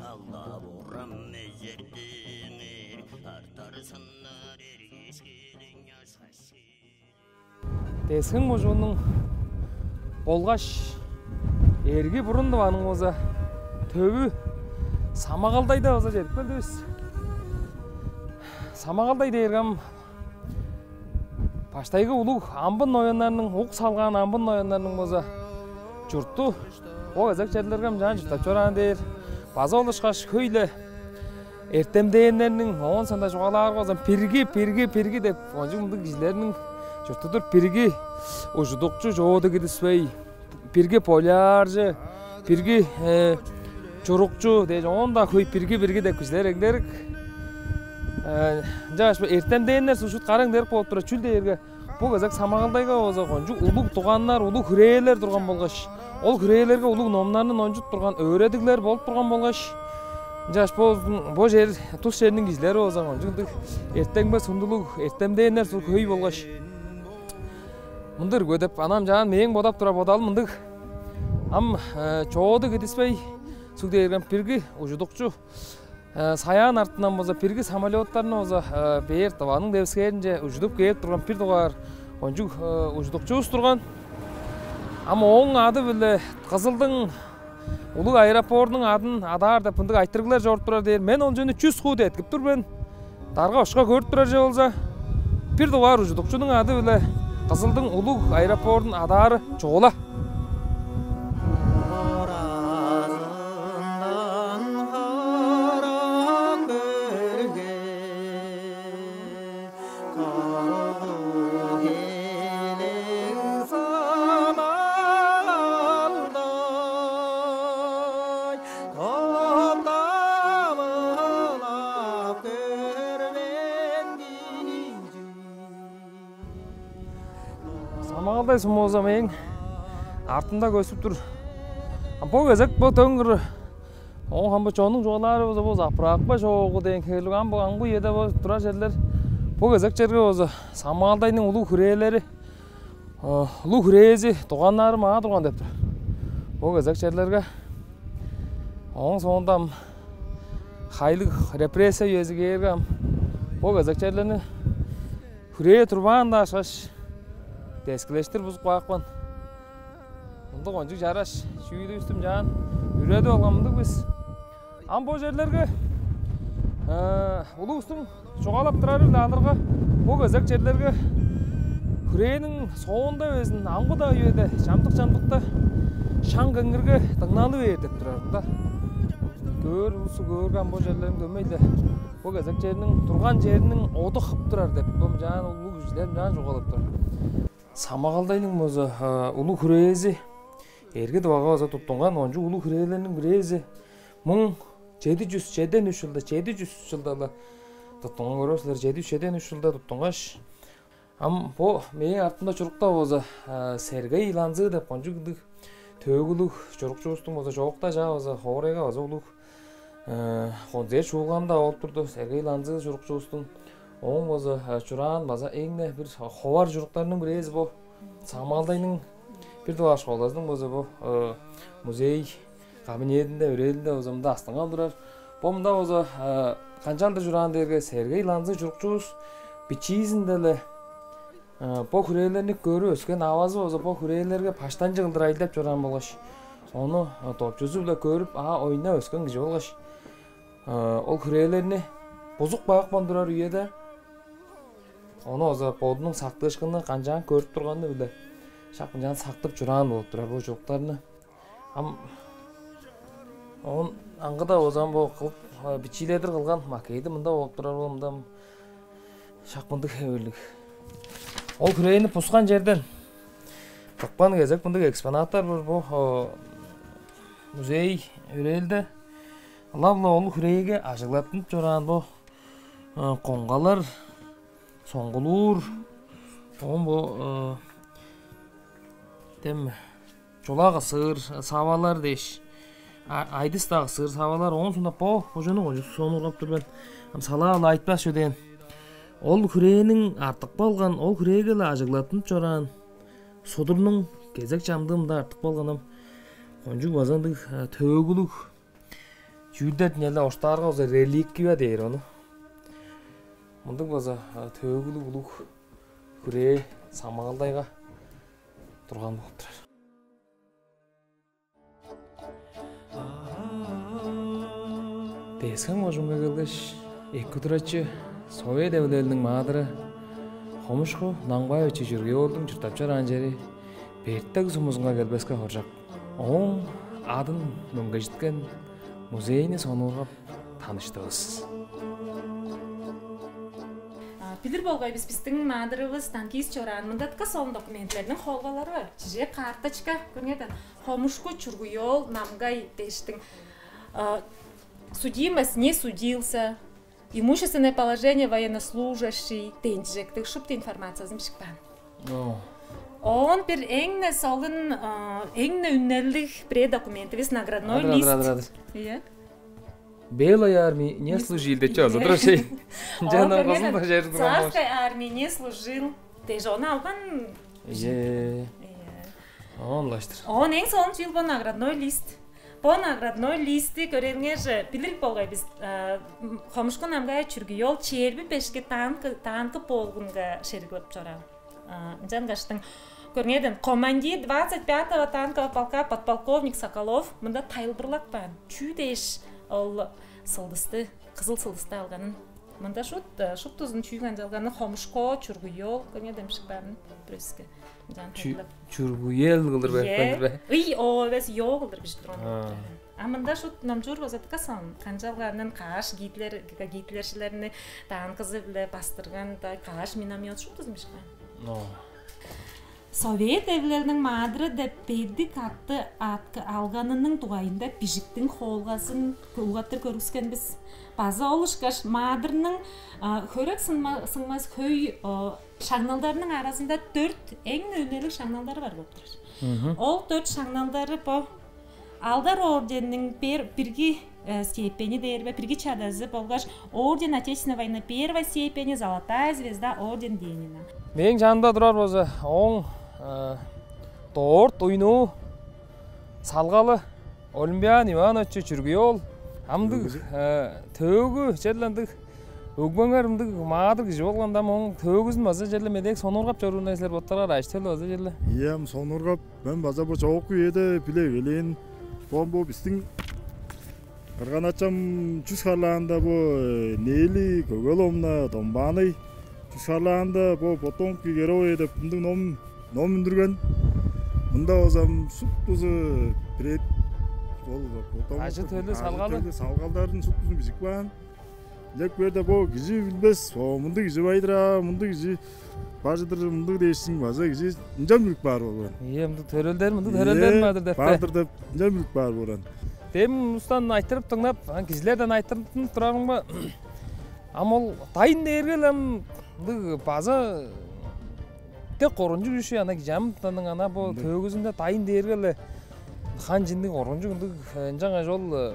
ала-бурам эзертиңер, артар саннар эргискилиң асхасы. Тес-Хем кожууннуң болгаш эрги бурун Тываның база төвү Самагалдайда база чедип келдивис. Самагалдай дээрге ам баштайгы улуг амбын нояннарның, ук салгаан амбын нояннарның база чурту. Ол кезек черлерге ам чаан чурттап чораан дээр. База ол ышкаш хөй-ле эртемденнерниң, оон соонда чугаалаар болза, бирги, бирги, бирги деп, кончуг мындыг кижилерниң чурту-дур. Бирги ужудукчу Чооду Кидиспей, бирги полярчы, бирги, э, чурукчу дээш, оон-даа хөй бирги, бирги деп кижилер эңдерик. Э, ынчангаш бо эртемденнер суг шуут кара эңдерик болуп турар. Чүл дээрге бо кезек Самагалдайга болза кончуг улуг дуганнар, улуг хүрээлер турган болгаш, ол хүрээлерге улуг номнарны номчуп турган өөредиглер болуп турган болгаш, ынчангаш бо, бо чер, тус черниң кижилери болза кончуг ындыг эртемге сундулуг, эртемденнер суг хөй болгаш, мындыг ирги деп, ам чаан мээң бодап турар бодалым мындыг. Ам, э, Чооду Кидиспей суг дээрге ам бирги ужудукчу, э, Саян артындан болза, бирги самолёттарны болза, э, бээр Тываның девискээринче ужудуп кээп турган бир дугаар кончуг, э, ужудукчувус турган. Ам ооң ады-биле Кызылдың улуг аэропортунуң адын адаар деп мындыг айтырыглар чоруп турар дээр. Мен ол чүвени чүс хуу деткип тур мен. Дарга-бошка көрүп турар чүве болза, бир дугаар ужудукчунуң ады-биле Кызылдың улуг аэропортун адаары чугула. Самагалдай сумуза мээң артымда көстүп тур. А бо кезек бо дөңгүр, оон хам бо чоннуң чугаалаары болза, бо заправка чоогу дээн хевирлиг, ам бо амгы үеде бо турар черлер, бо кезек черге болза Самагалдайның улуг хүрээлери, э, улуг хүрээзи, дуганнары маа турган деп тур. Бо кезек черлерге. Ооң соонда ам хайлыг репрессия үези кээрге, ам бо кезек черлерни хүрээ турбаан-даа ышкаш, дескилештир бузуп каапкан. Мындыг кончуг чараш чүүлүвүстү чаан үредип алган мындыг бис. Ам бо черлерге, э, улустуң чугаалап турары-биле алырга, бо кезек черлерге хүрээниң соонда безин амгы-даа үеде чамдык-чамдыкта шаң кеңгирге дыңналы бээр деп турар-дыр. Көөр улусту көөрге, ам бо черлерин дөмей-ле, бо кезек черниң турган чериниң оду хып турар деп, бо мынчаан улуг кижилер мынчаан чугаалап турар. Самагалдайның болза, а, улуг хүрээзи, эрги Тывага база туттунган кончуг улуг хүрээлерниң бирээзи, муң чеди чүс чеден үш чылда, чеди чүс чылда-ла туттунган, көрүңер силер, чеди чүс чеден үш чылда туттунгаш, ам бо мээң артымда чурукта болза, а, Сергей Ланзы деп кончуг ындыг төөгүлүг чурукчувустуң болза, чоокта чаа болза хоорайга база улуг, э, концерт чуулганы-даа болуп турду. Сергей Ланзы чурукчувустуң, ооң болза, э, чураан база эң-не бир ховар чуруктарының бирээзи бо. Самагалдайның бир дугаар школазының болза бо, э, музей кабинединде, өрээлинде болза мында астынган турар. Бо мында болза, э, канчалдыр чураан дээрге, Сергей Ланзы чурукчувус бичиизинде-ле, э, бо хүрээлерни көрүп өскен, авазы болза бо хүрээлерге баштанчы кылдыр ажылдап чораан болгаш, ону, э, допчузу-биле көрүп, а, ойнап өскен кижи болгаш, э, ол хүрээлерни бузуп каапкан турар үеде, ону болза бодунуң сактыышкыны канчаан көрүп турганы-биле, шак ынчаан сактып чураан болуп турар бо чуруктарны. Ам оон аңгыда болза ам бо кылып, а, бичииледир кылган макети мында болуп турар, ол мында ам шак мындыг хевирлиг. Ол хүрээни бускан черден тыпкан кезек мындыг экспонаттар бар бо, о, музей өрээлде. Ылап-ла ол хүрээге ажыглаттынып чораан бо, о, коңгалар, соңгулуур, оон бо, о, дем чулак ысыыр савалар дээш, а-, айдыс-даа ысыыр савалар, оон соонда бо божону кончуг сонуургап тур мен. Ам салаа-ла айтпас чүве дээн. Ол хүрээниң артып калган, ол хүрээге-ле ажыглаттынып чораан судурнуң кезек чамдыы мында артып калган ам кончуг база ындыг, а, төөгүлүг чүүлдер динеле оштаарга база реликвия дээр ону. Мындыг база, а, төөгүлүг улуг хүрээ самагалдайга турган болуп турар. Тес-Хем кожуунга келгеш, эки турачы Совет Эвилелиниң маадыры Хомушку Намгаевич Чүргүй-оолдуң чурттап чораан чери Бертек сумузунга келбеске хоржок. Ооң адын мөңгежиткен музейни сонуургап таныштывыс. А, билир болгай бис, бистиң маадырывыс танкист чораан. Мында дыка солун документилерниң холбалары бар. Чижээ, карточка, көрүңер даан. Хомушку Чүргүй-оол Намгай дээштиң, а, судимость, не судился, имущественное положение военнослужащий дээн чижектиг шупту информациязын бижип каан. О. Оон бир эң-не солун, а, эң-не үнелиг бирээ документивис — наградной лист. Адыр, адыр, адыр, адыр. Ийе. Белой армии не служил деп чыгазы турар шей. Ынчан ам кызыл бажар турган болуш. Царской армии не служил дээш, ону алган. Ийе. Ийе. Оон улаштыр. Оон эң солун чүүл бо наградной лист. Бо наградной листти көрерңер же, билир болгай бис, а, м, Хомушку Намгай Чүргүй-оол чээрби бешки танк, танкы полгунга шериглеп чораан. А, ынчангаштың, көрүңер даан, командир двадцать пятого танкового полка подполковник Соколов мында тайылбырлап каан. Чүү дээш ол сылдысты, кызыл сылдысты алганын. Мында шут, э, шуптузун чүү канчалганы, Хомушку Чүргүй-оол, көрүңер даан, бижип каан, бир өске. Ынчан Чү-, тайылбырлап. Чүргүй-оол кылдыр бе? Ийе. Кылдыр бе? Ый, о, эвес, йоо кылдыр бижип турган. А. А мында шут номчуур болза, дыка солун. Канчалганын, каш гитлер-, гитлерчилерни танкызы-биле бастырган, да, каш миномет, шуптузун бижип каан. О. Совет Эвилелиниң маадыры деп бедик атты аткы алганының дугайында бижиктиң хоолгазын улгаттыр көргүскен бис. База ол ышкаш маадырның, а, хөрек сынма-, сыңмас хөй, о, шаңналдарының аразында дөрт эң үнелиг шаңналдары бар болуп турар. Мгм. Ол дөрт шаңналдары бо Алдар орденниң бир, бирги, э, степени дээр бе, бирги чадазы болгаш орден Отечественной войны первой степени, Золотая звезда, орден Ленина. Мээң чанымда турар болза, ооң, э, дорт уйнуу салгалы Олимпиан Иванович Чүргүй-оол. Амдыг, төөгүзү, э, төөгү черле ындыг өгбеңер ындыг маадыр кижи болганда, ооң төөгүзүн база черле медээк сонуургап чоруур-на силер боттарыңар, ажы-төл база черле. Ийе, ам сонуургап, мен база бо чоокку үеде билип эгелээн. Бо, бо бистиң кырган-ачам чүс харлаанда бо, э, Нээли Көк-оол-ооловна Домбааны, чүс харлаанда бо Потомкий героя деп мындыг ном, ном үндүрген. Мында болза ам шуптузу пред-, ол, бо Потомкий ажы-төлү, ажы-төлү салгалы, салгалдарын шуптузун бижип каан. Илеп кээрде, бо кижи билбес, о, мындыг кижи бай-дыр аа, мындыг кижи бар чыдыр, мындыг дээштиң база кижи ынчан билип каар болган. Ийе, мындыг төрелдер, мындыг төрелдер, ийе, бар-дыр деп, бар-дыр деп ынчан билип каар болган. Дем улустан айтырып дыңнап, ам кижилерден айтырып дыңнап турарымга, ам ол дайын дээрге-ле ам мындыг база дег коргунчуг чүве, ана кижи амытанның ана бо, мындыг, төөгүзүнде дайын дээрге-ле хан чиндиг, коргунчуг ындыг, э, ынчангаш ол, э,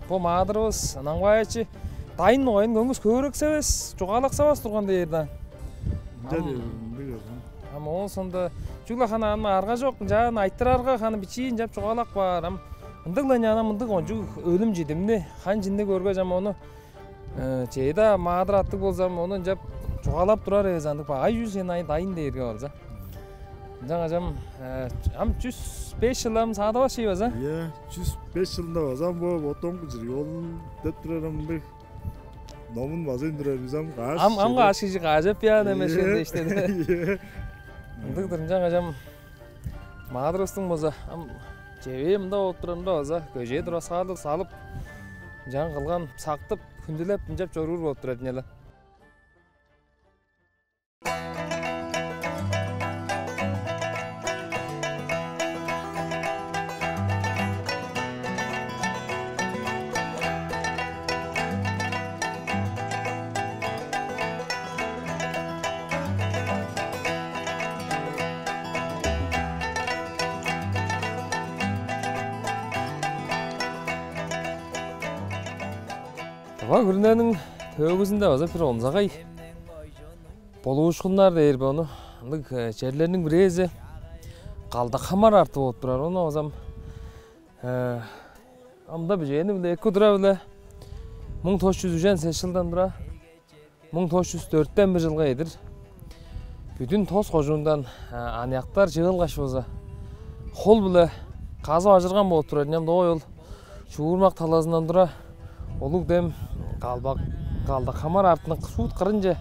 бо маадырывыс Намгаевич дайын дугайын көңгүс хөөрексевес, чугаалаксавас турган дээр даан. Ынча ам дээр, ындыг болган. Ам ооң соонда чүгле ханы ам арга чок, ынчаан айтырарга, ханы бичии ынчап чугаалап каар. Ам ындыг-ла ынчаан, ам ындыг кончуг өлүм-чидимни, хан чиндиг көргеш, ам ону, э, чеда маадыр аттыг болза, ам ону ынчап чугаалап турар эвес, ындыг багай чүүл сен дайын дээрге болза. Ынчангаш ам, э, ам чүс беш чыл ам саадавас чей база. Ийе, чүс беш чылында база ам бо Потомкий Чүргүй-оол деп турар ам мындыг номун база үндүрер бис ам, каш. Ам, ам чеде, каш кижи кажап биян эмес, ийе, ышкаш дээш-тир. Ийе. Ындыг-дыр, ынчангаш ам маадырывыстың болза ам чевээ мында болуп турарында база көжээ тураскаалды салып, ынчан кылган сактып, хүндүлеп, ынчап чоруур болуп турар ийин але. Тыва күрүнениң төөгүзүнде база бир онзагай болуушкуннар дээр бе ону. Ындыг, э, черлерниң бирээзи Калдак-Хамар арты болуп турар. Ону базам, э, ында бижээни-биле эки удура-биле муң тос чүс үжен сес чылдан тура муң тос чүс дөртен бир чылга чедир бүдүн тос кожуундан, а, аныяктар чыылгаш болза, хол-биле казып ажырган болуп турар. Ынчан доо ол Шуурмак талазындан тура улуг дем Калбак, Калдак-Хамар артының шуут кырынче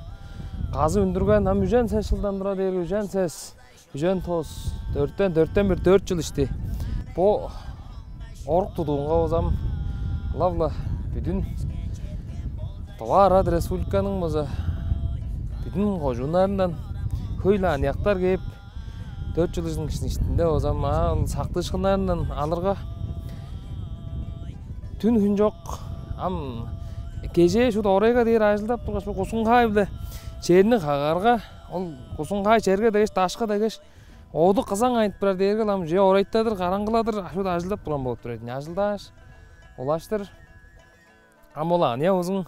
казып үндүрген. Ам үжен сес чылдан тура дээрге үжен сес, үжен тос, дөртен, дөртен бир, дөрт чыл ишти. Бо орук тудуунга болзам, ылап-ла бүдүн Тыва Арат Республиканың база бүдүн кожууннарындан хөй-ле аныяктар кээп, дөрт чыл иштинде болзам, а, ол сактыышкыннарындан алырга, дүн-хүн чок. Ам кежээ шуут орайга дээр ажылдап тургаш, бо кусун-хаай-биле черни кагарга, ол кусун-хаай черге дегеш, дашка дегеш, оду кызаң айнып турар дээрге, ам же орайтадыр, караңгыладыр, шуут ажылдап турган болуп турар ийин. Ажылдааш, улаштыр. Ам ол аныяк узун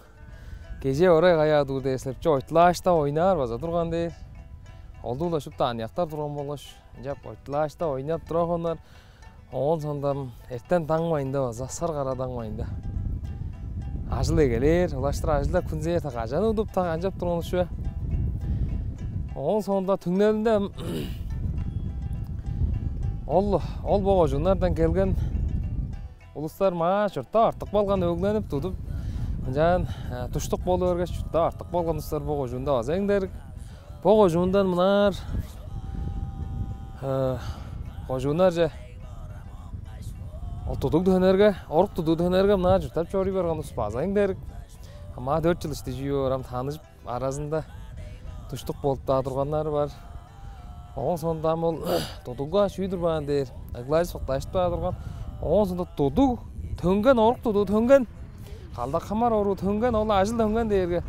кежээ орай каяа дуур дээш, чойтулаашта ойнаар база турган дээр. Ол-дур-ла шупту аныяктар турган болгаш, ынчап ойтулаашта ойнап турганнар. Оон сондам эртен даң майында база, сыр кара даң майында ажыл эгелээр. Улаштыр ажылдап, хүнзээр та кажан удуп та канчап турган ушуя. Оон соонда түңнелинде ол, ол бо кожууннардан келген улустар маа чурттап артып калган, өгленип тудуп, ынчаан, э, душтук болу бергеш, чурттап артып калган улустар бо кожуунда база эңдерик. Бо кожуундан мынаар, э, кожууннарже ол тудуг төнерге, орук тудуг төнерге мынаар чурттап чоруй барган улус база эңдерик. Ам маа дөрт чыл ишти чүү боор, ам таныжып, аразында душтук болуп-даа турганнары бар. Ооң соонда ам ол тудугга чүү турбаан дээр, ыглажып, сыктажып-даа турган. Ооң соонда тудуг төнген, орук тудуг төнген, Калдак-Хамар оруу төнген, ол ажыл төнген дээрге,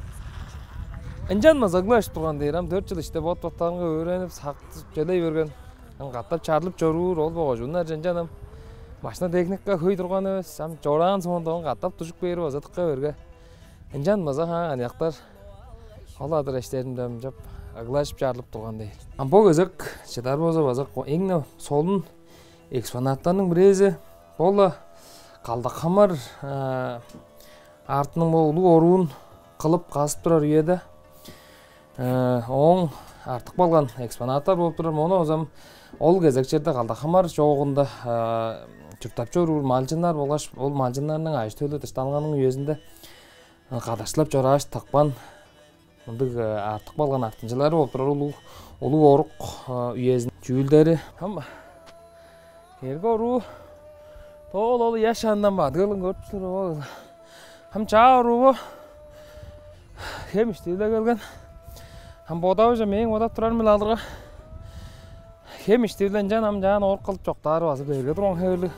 ынчан база ыглажып турган дээр. Ам дөрт чыл иште бот-боттарынга өөренип, сактып, чөлей берген. Ам катап чарлып чоруур ол бо кожууннарже ынчан ам машина-техника хөй турган эвес. Ам чораан соонда оон катап дужуп кээри база дыка берге. Ынчан база хаан аныяктар ол адыр эштеринден чоп ыглажып чарлып турган дээр. Ам бо кезек чыдар болза, база ко-, эң-не солун экспонаттарның бирээзи, бо-ла Калдак-Хамар, э, артының бо улуг оруун кылып казып турар үеде, э, ооң артып калган экспонаттар болуп турар. Мону озам ол кезек черде Калдак-Хамар чоогунда, э, чурттап чоруур малчыннар болгаш ол малчыннарның ажы-төлү дыштанганының үезинде кадарчылап чорааш тыпкан, мындыг, э, артып калган артынчылары болуп турар улуг, улуг орук, э, үезин чүүлдери. Ам эрги оруу, тоол ол ыяш шаандан бадыгылын көрүп тур ол. Ам чаа оруу бо. Хем ишти-биле келген. Ам бодавыже мээң бодап турарым-биле алырга, хем ишти-биле ынчан ам чаан орук кылып чоктаары база берге турган хевирлиг.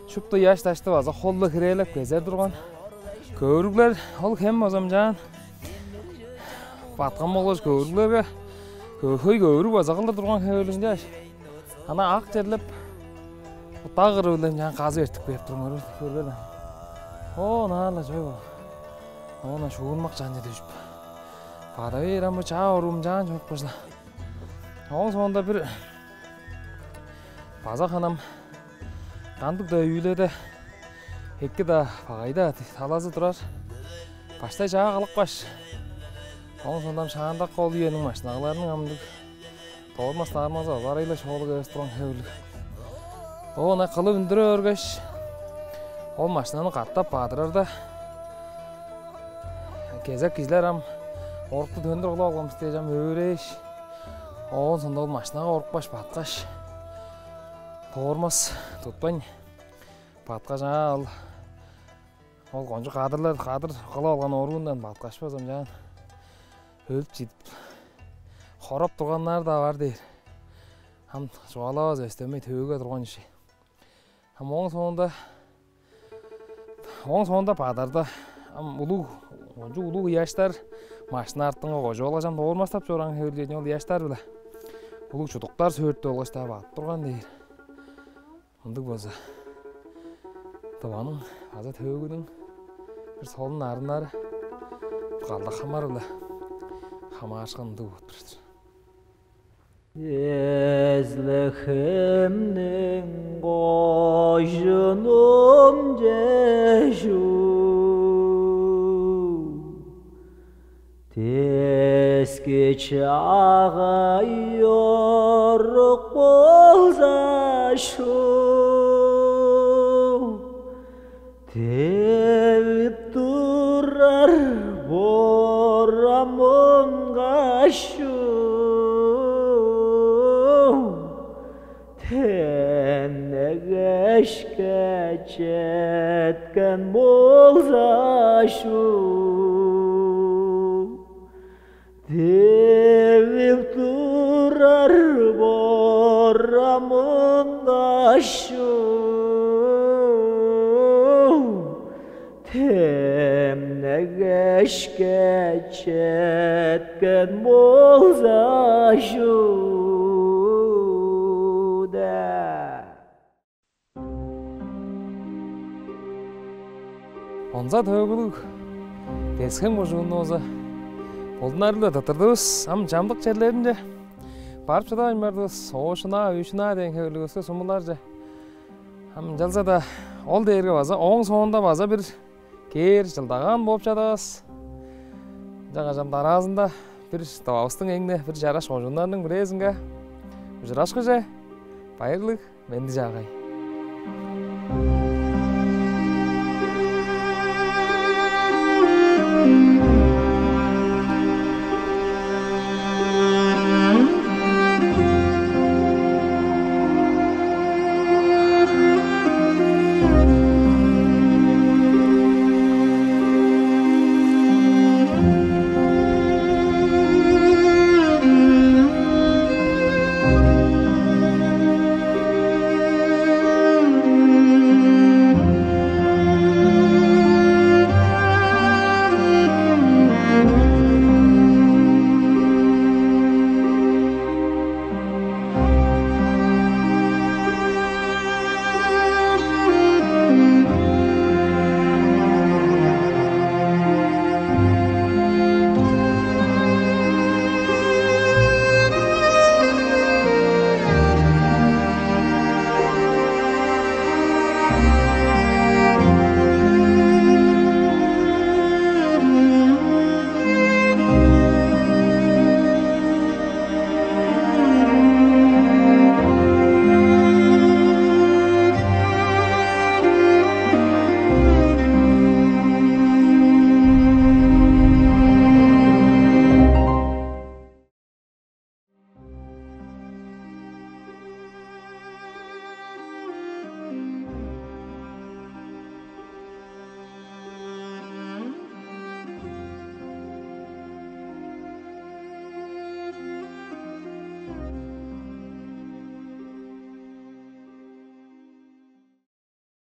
Шупту ыяш-дашты база холду хирээлеп кезер турган. Көвүрүглер, ол хем база ынчаан баткан болгаш көвүрүглерге кө-, хөй көвүрүг база кылдыр турган хевирлиг ынчаш. Ана ак черлеп, даг кыры-биле ынчаан казып эртип кээп турган көрү-, көргер даан. О, наала чой бо. Оона шуурмак чанчы дүжүп. Бада бээр ам бо чаа оруум чаан чоруп кыжла. Ооң соонда бир база ханам кандыг-даа үүледе эки-даа, багай-даа талазы турар. Баштай чаа кылыпкаш, ооң соонда ам шаандак ол үениң машиналарының амдыг доормас-даармазы база арай-ла шоолуг эвес турган хевирлиг. Оон ана кылып үндүрүп өргеш, ол машинаны катап бадырарда, кезек кижилер ам орукту төндүр кылып алган бис дээш ам өөрээш, оон соонда ол машинага орупкаш, баткаш, доормас тутпайн баткаш, аа, ол, ол кончуг кадырлар, кадыр кылып алган оруундан баткаш база ынчаан өлүп чидип, хороп турганнар-даа бар дээр. Ам чугаалавас өстенмей төөгүге турган иши. Ам ооң соонда, ооң соонда бадарда, ам улуг, кончуг улуг ыяштар машина артынга кожуп алгаш, ам доормастап чораан хевирлиг ол ыяштар-биле улуг чудуктар сөөртүп алгаш-даа бадып турган дээр. Ындыг болза, Тываның база төөгүнүң Бир солун арыннары калдак хамар-биле хамаарышкан ындыг болуп турар. Бетлехемниң кожуунунче чүү, деске чаагай орук болза чүү, девип турар борамынга чүү, демнегешке четкен болза чүү. Девип турар борамынга чүү, демнегешке четкен болза чүү деп. Онза төөгүлүг Тес-Хем кожуунну болза болдунары-биле тырттырдывыс. Ам чамдык черлеринче барып шыдавайн бардывыс. Оо-Шынаа, Үй-Шынаа дээн хевирлиг өске сумуларже. Ам ынчалза-даа ол дээрге база, ооң соонда база бир кээр чылдагаан бооп чадавас. Ынчангаш ам дараазында бир Тывавыстың эң-не бир чараш кожууннарының бирээзинге ужурашкыже, байырлыг, менди-чаагай.